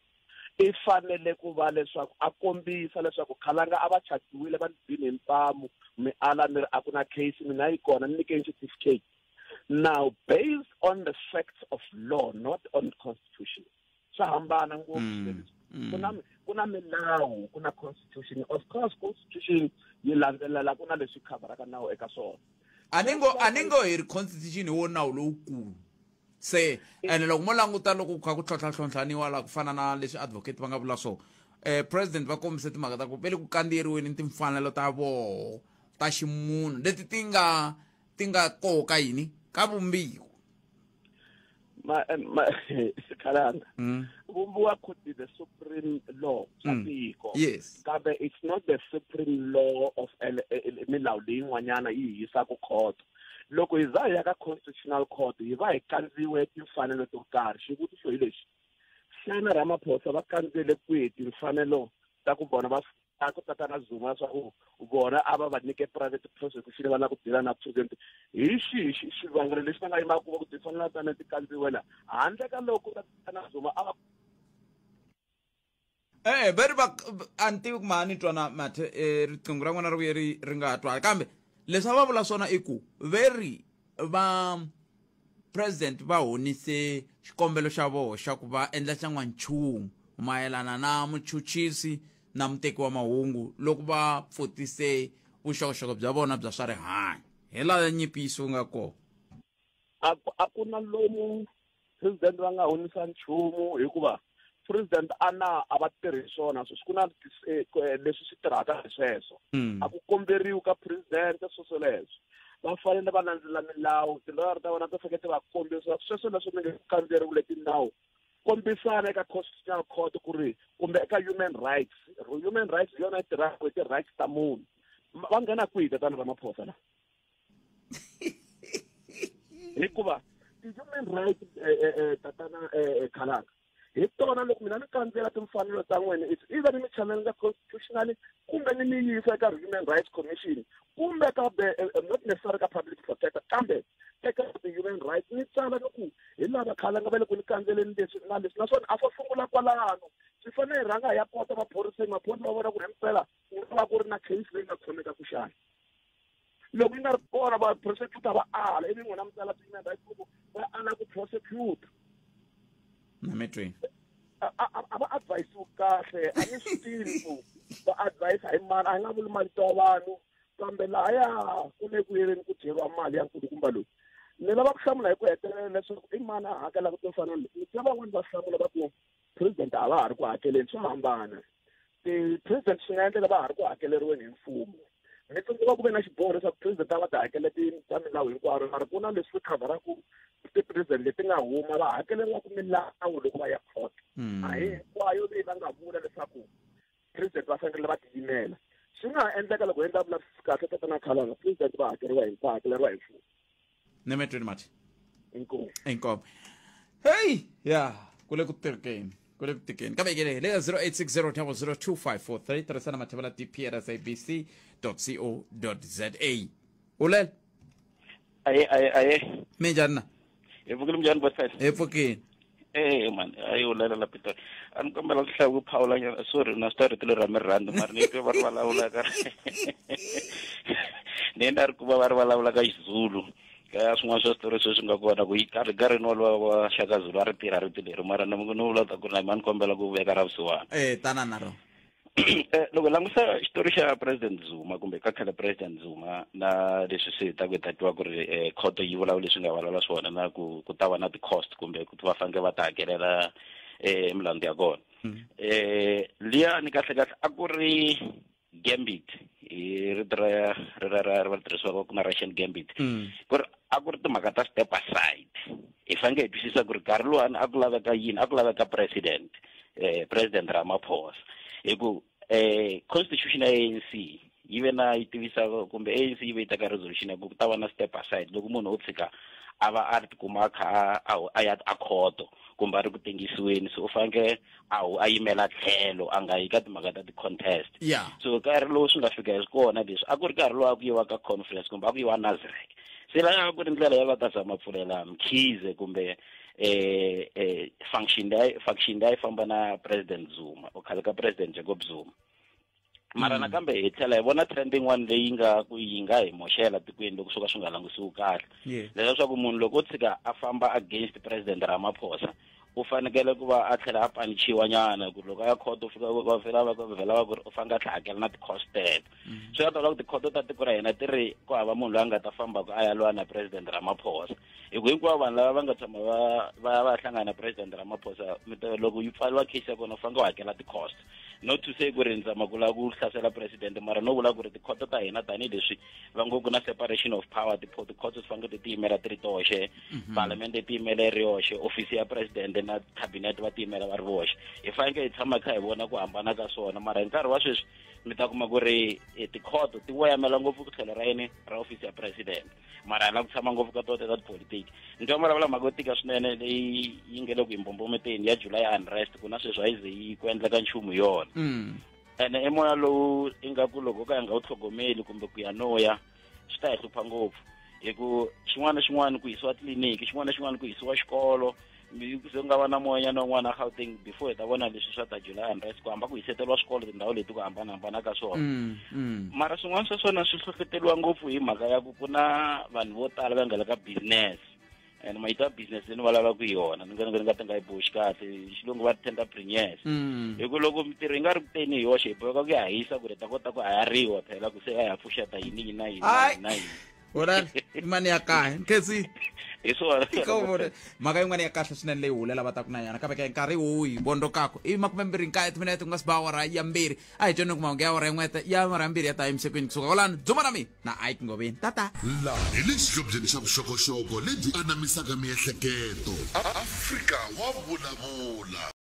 i fanele ku va leswaku a kombisa leswaku khalanga a va chajiwile va ni bini hi mpamu, mi ala mi ri a ku na case, mina yi kona, ni nyikeni certificate. Now, based on the facts of law, not on constitution. Swa hambana ngopfu. Ku na milawu, ku na constitution. Of course, constitution yi landzelela ku na leswi khavaraka nawu eka swona. A ni ngo hi ri constitution hi wo nawu lowukulu. Se ene loko mo languta loko ku kha ku tlhontlha-tlhontlhaniwa la ku fana na leswi advocate va nga vula swona, president va kombise timhaka ta ku ve le ku kandziyeriweni timfanelo ta voho ta ximunhu leti ti nga koka yini ka vumbiwa. Kalanga. Vumbiwa could be the supreme law swa tiko. Yes. Kambe it's not the supreme law of milawu leyin'wanyana yi yisaka court. Loko hi za hi ya ka constitutional court hi va hi kandziwe timfanelo to karhi. Xivutiso hi lexi, xana Ramaphosa va kandziyele kwihi timfanelo ta ku vona va ku tatana Zuma leswaku vona a va va nyike private prosecution va lava ku deala na president? Hi xihi xivangelo lexi va nga yimaka ku va ku timfanelo ta ti kandziwe la handle ka loko tatana Zuma a va va ri va a ni tivi ku ma ni twa na mathe riqingho ra n'wina ri vuye ri nga twali, kambe leswi a va vula swona i ku veri va president va honise xikombelo xa voho xa ku va endla xan'wanchumu mayelana na muchuchisi na muteki wa mahungu loko va pfutise vuxokoxoko bya vona bya swa rihanyo. Hi laha nyimpi yi nga kona. A ku na lomu president va nga honisa nchumu hikuva president ana a va tirhi swona sweswi, ku na leswi swi tirhaka hi sweswo. A ku komberiwi ka president swoswoleswo. Va fanele va landzela milawu, tilawyer ta vona ti fanele ti va kombisa sweswo leswi mi nge kandziyeriwile tinawu. Kombisana eka constitutional court ku ri kumbe eka human rights. Human rights hi yona yi tirhaka hi ti-rights ta munhu. Va nghena kwihi tatana Ramaphosa la? Hikuva ti-human rights tatana Khalanga hi tona loko mina ni kandziyela timfanelo ta n'wina, it's either ni mi challenge constitutionally kumbe ni mi yisa eka Human Rights Commission kumbe ka not necessarily ka public protector, kambe eka ti-human rights ni tsala ni ku hi lava Khalanga va le ku ni kandzeleni leswi na leswi, naswona a swo sungula kwalano. Swi fanele hi rhanga hi ya kota maphoriseni, maphorisa va vona ku ri himpela ku nga va ku ri na case leyi nga khomeka ku xana. Loko yi nga ri kona va prosecutor va ala, ivi n'wina mi tsala ti-human rights ku va ala ku prosecute. Na metweni a va advise kahle, a ni swi tivi ku va advise hi mani, a hi nga vuli mali ta vanhu, kambe lahaya ku le ku yeleni ku dyeriwa mali ya nkulukumba loyi. Ni lava ku hlamula hi ku hetelela leswaku i mani a hakelaka timfanelo leti. Ni twa van'wani va hlamula va ku president a va ha ri ku hakeleni, swa hambana. Ti-president swi nga endleka va ha ri ku hakeleriweni hi mfumo. Ni tsundzuka ku ve na xiboho leswaku president a va ta hakela ta milawu hinkwaro, mara ku na leswi khavharaku ti-president leti nga huma va hakeleriwaku milawu loko va ya court. A hi hinkwayo leyi va nga vula leswaku president va fanekele va tiyimela. Swi nga ha endleka loko hi endla vulavisisi kahle tatana Khalanga, president va hakeriwa hi va hakeleriwa hi mfumo. Nemetweni Mathe. Inkomu. Inkomu. Hey, ya ku le ku tirheni. Ku le ku tikeni. Kambe ke le ka 0860002543 tirhisana Mathebula DP at sabc.co.za. Ulela. Aye aye aye. Minjhani na? Hi pfukile minjhani boss? Hi pfukile. Man, ayi ulela la Peter. A ni kombela ku hlaya ku phawula nyana. Sorry, na swi ta rito leri ra mi rhandza, mara ni twe va ri vulavula ka ni na ri ku va ri vulavula ka Xizulu. Ka swin'wana swa switori sweswi nga kona ku nkarhi wolowo wa Shaka Zulu a ri tirha rito leri, mara ni vula ta ku na ni kombela ku veka ra vusiwana. Tana na rona. Loko langusa xitori xa President Zuma kumbe ka khale President Zuma na leswi swi ta ku ta twa ku ri court yi vulavula leswi nga vulavula swona na ku ku ta va na ti-cost kumbe ku va fanele va ta hakelela milandzu ya kona. Liya ni kahle kahle a ku ri gambit, hi rito ra ra va tirhisiwaka ku na Russian gambit. Ku ri a ku ri timhaka ta step aside. Hi fanele hi twisisa ku ri nkarhi luwani a ku laveka yini, a ku laveka president, President Ramaphosa. Hi ku constitution ya ANC yi ve na yi tivisa kumbe ANC yi ve yi teka resolution ya ku ta va na step aside loko munhu o tshika a va a ri tikuma a kha a ya a khoto kumbe a ri ku tengisiweni so u fanekele a a yimela tlhelo a nga yi ka timhaka ta ti-contest yeah. So nkarhi lowu swi nga fika hi kona leswi a ku ri nkarhi lowu a ku yiwa ka conference kumbe a ku yiwa Nasrec, se laya a ku ri ndlela ya va ta zama pfulela Mkhize kumbe function leyi faction leyi famba na President Zuma o khale ka President Jacob Zuma. Mara nakambe hi tlhela hi vona trend yin'wana leyi nga ku yi nga hi moxela tikweni loko swo ka swi nga langutisiwi kahle, leswaku munhu loko o tshika a famba against President Ramaphosa, u fanekele ku va a tlhela a panichiwa nyana, ku loko a ya khoto u fika va vhela va vhela va ku ri u fanele a tlhela hakela na ti-cost teto. Swi nga ta ku tikhoto ta tiko ra hina ti ri ku hava munhu loyi a nga ta fambaka a ya lwa na President Ramaphosa, hi ku hinkwavo vanhu lava va nga tshama va va va hlangana na President Ramaphosa, mi ta loko yi pfariwa case ya kona u fanele u hakela ti-cost. Not to say ku ri ni zama ku lava ku hlasela president, mara no vula ku ri tikhoto ta hina, tanihileswi va ngo ku na separation of power, tikhoto ti fanele ti tiyimela ti ri toxe, parliament ti yimela yi ri yoxe, ofisi ya president na cabinet va tiyimela va ri voxe. Hi fanekele hi tshama kha hi vona ku hambana ka swona, mara hi nkarhi wa sweswi mi ta kuma ku ri tikhoto ti voyamela ngopfu ku tlhelo ra yini ra ofisi ya president, mara hi lava ku tshama ngopfu ka tona ta tipolitiki. Ni twa vulavula mhaka yo tika swinene leyi yi nge le ku hi mbombometeni ya July unrest, ku na sweswi a yi ze yi ku endleka nchumu hi yona. Ene i moya lowu ingaku loko ka hi nga wu tlhogomeli kumbe ku ya no ya swi ta hi hlupha ngopfu, hi ku xin'wana na xin'wana ku yisiwa tliliniki, xin'wana na xin'wana ku yisiwa xikolo, ku ze ku nga va na moyanyana wun'wana a Gauteng before hi ta vona leswi swa ta July unrest, ku hamba ku hiseteriwa swikolo tindhawu leti ku hambanahambana ka swona. Mara swin'wana swa swona swi hlohleteriwa ngopfu hi mhaka ya ku ku na vanhu vo tala va nga le ka business, and mayito ya business leyi ni vulavulaka hi yona ni nga ta nga yi boxi kahle, xilungu va tenderpreneurs. Hi ku loko mintirho yi nga ri ku teni hi yoxe, hi boheka ku ya hisa ku ri ta kota ku hayariwa phela ku se a ya pfuxeta yini yini na yini na yini na yini. Holani imani ya kahle nkhensi. Hi swona. Ika mhaka yin'wana ya kahle swinene leyi hulela va ta ku na yona, kambe ke nkarhi wu hi vondzokako i 29 timinete ku nga si ba awara ya 2. A hi tweni ku mahungu ya awara yin'we ya awara ya 2 ya ta emisekweni kusuka kwalano. Dzuma na mina na Ike Ngoveni, tata. Laha hi le xihlobyeni xa vuxokoxoko lebyi anamisaka miehleketo. Afrika wa vulavula.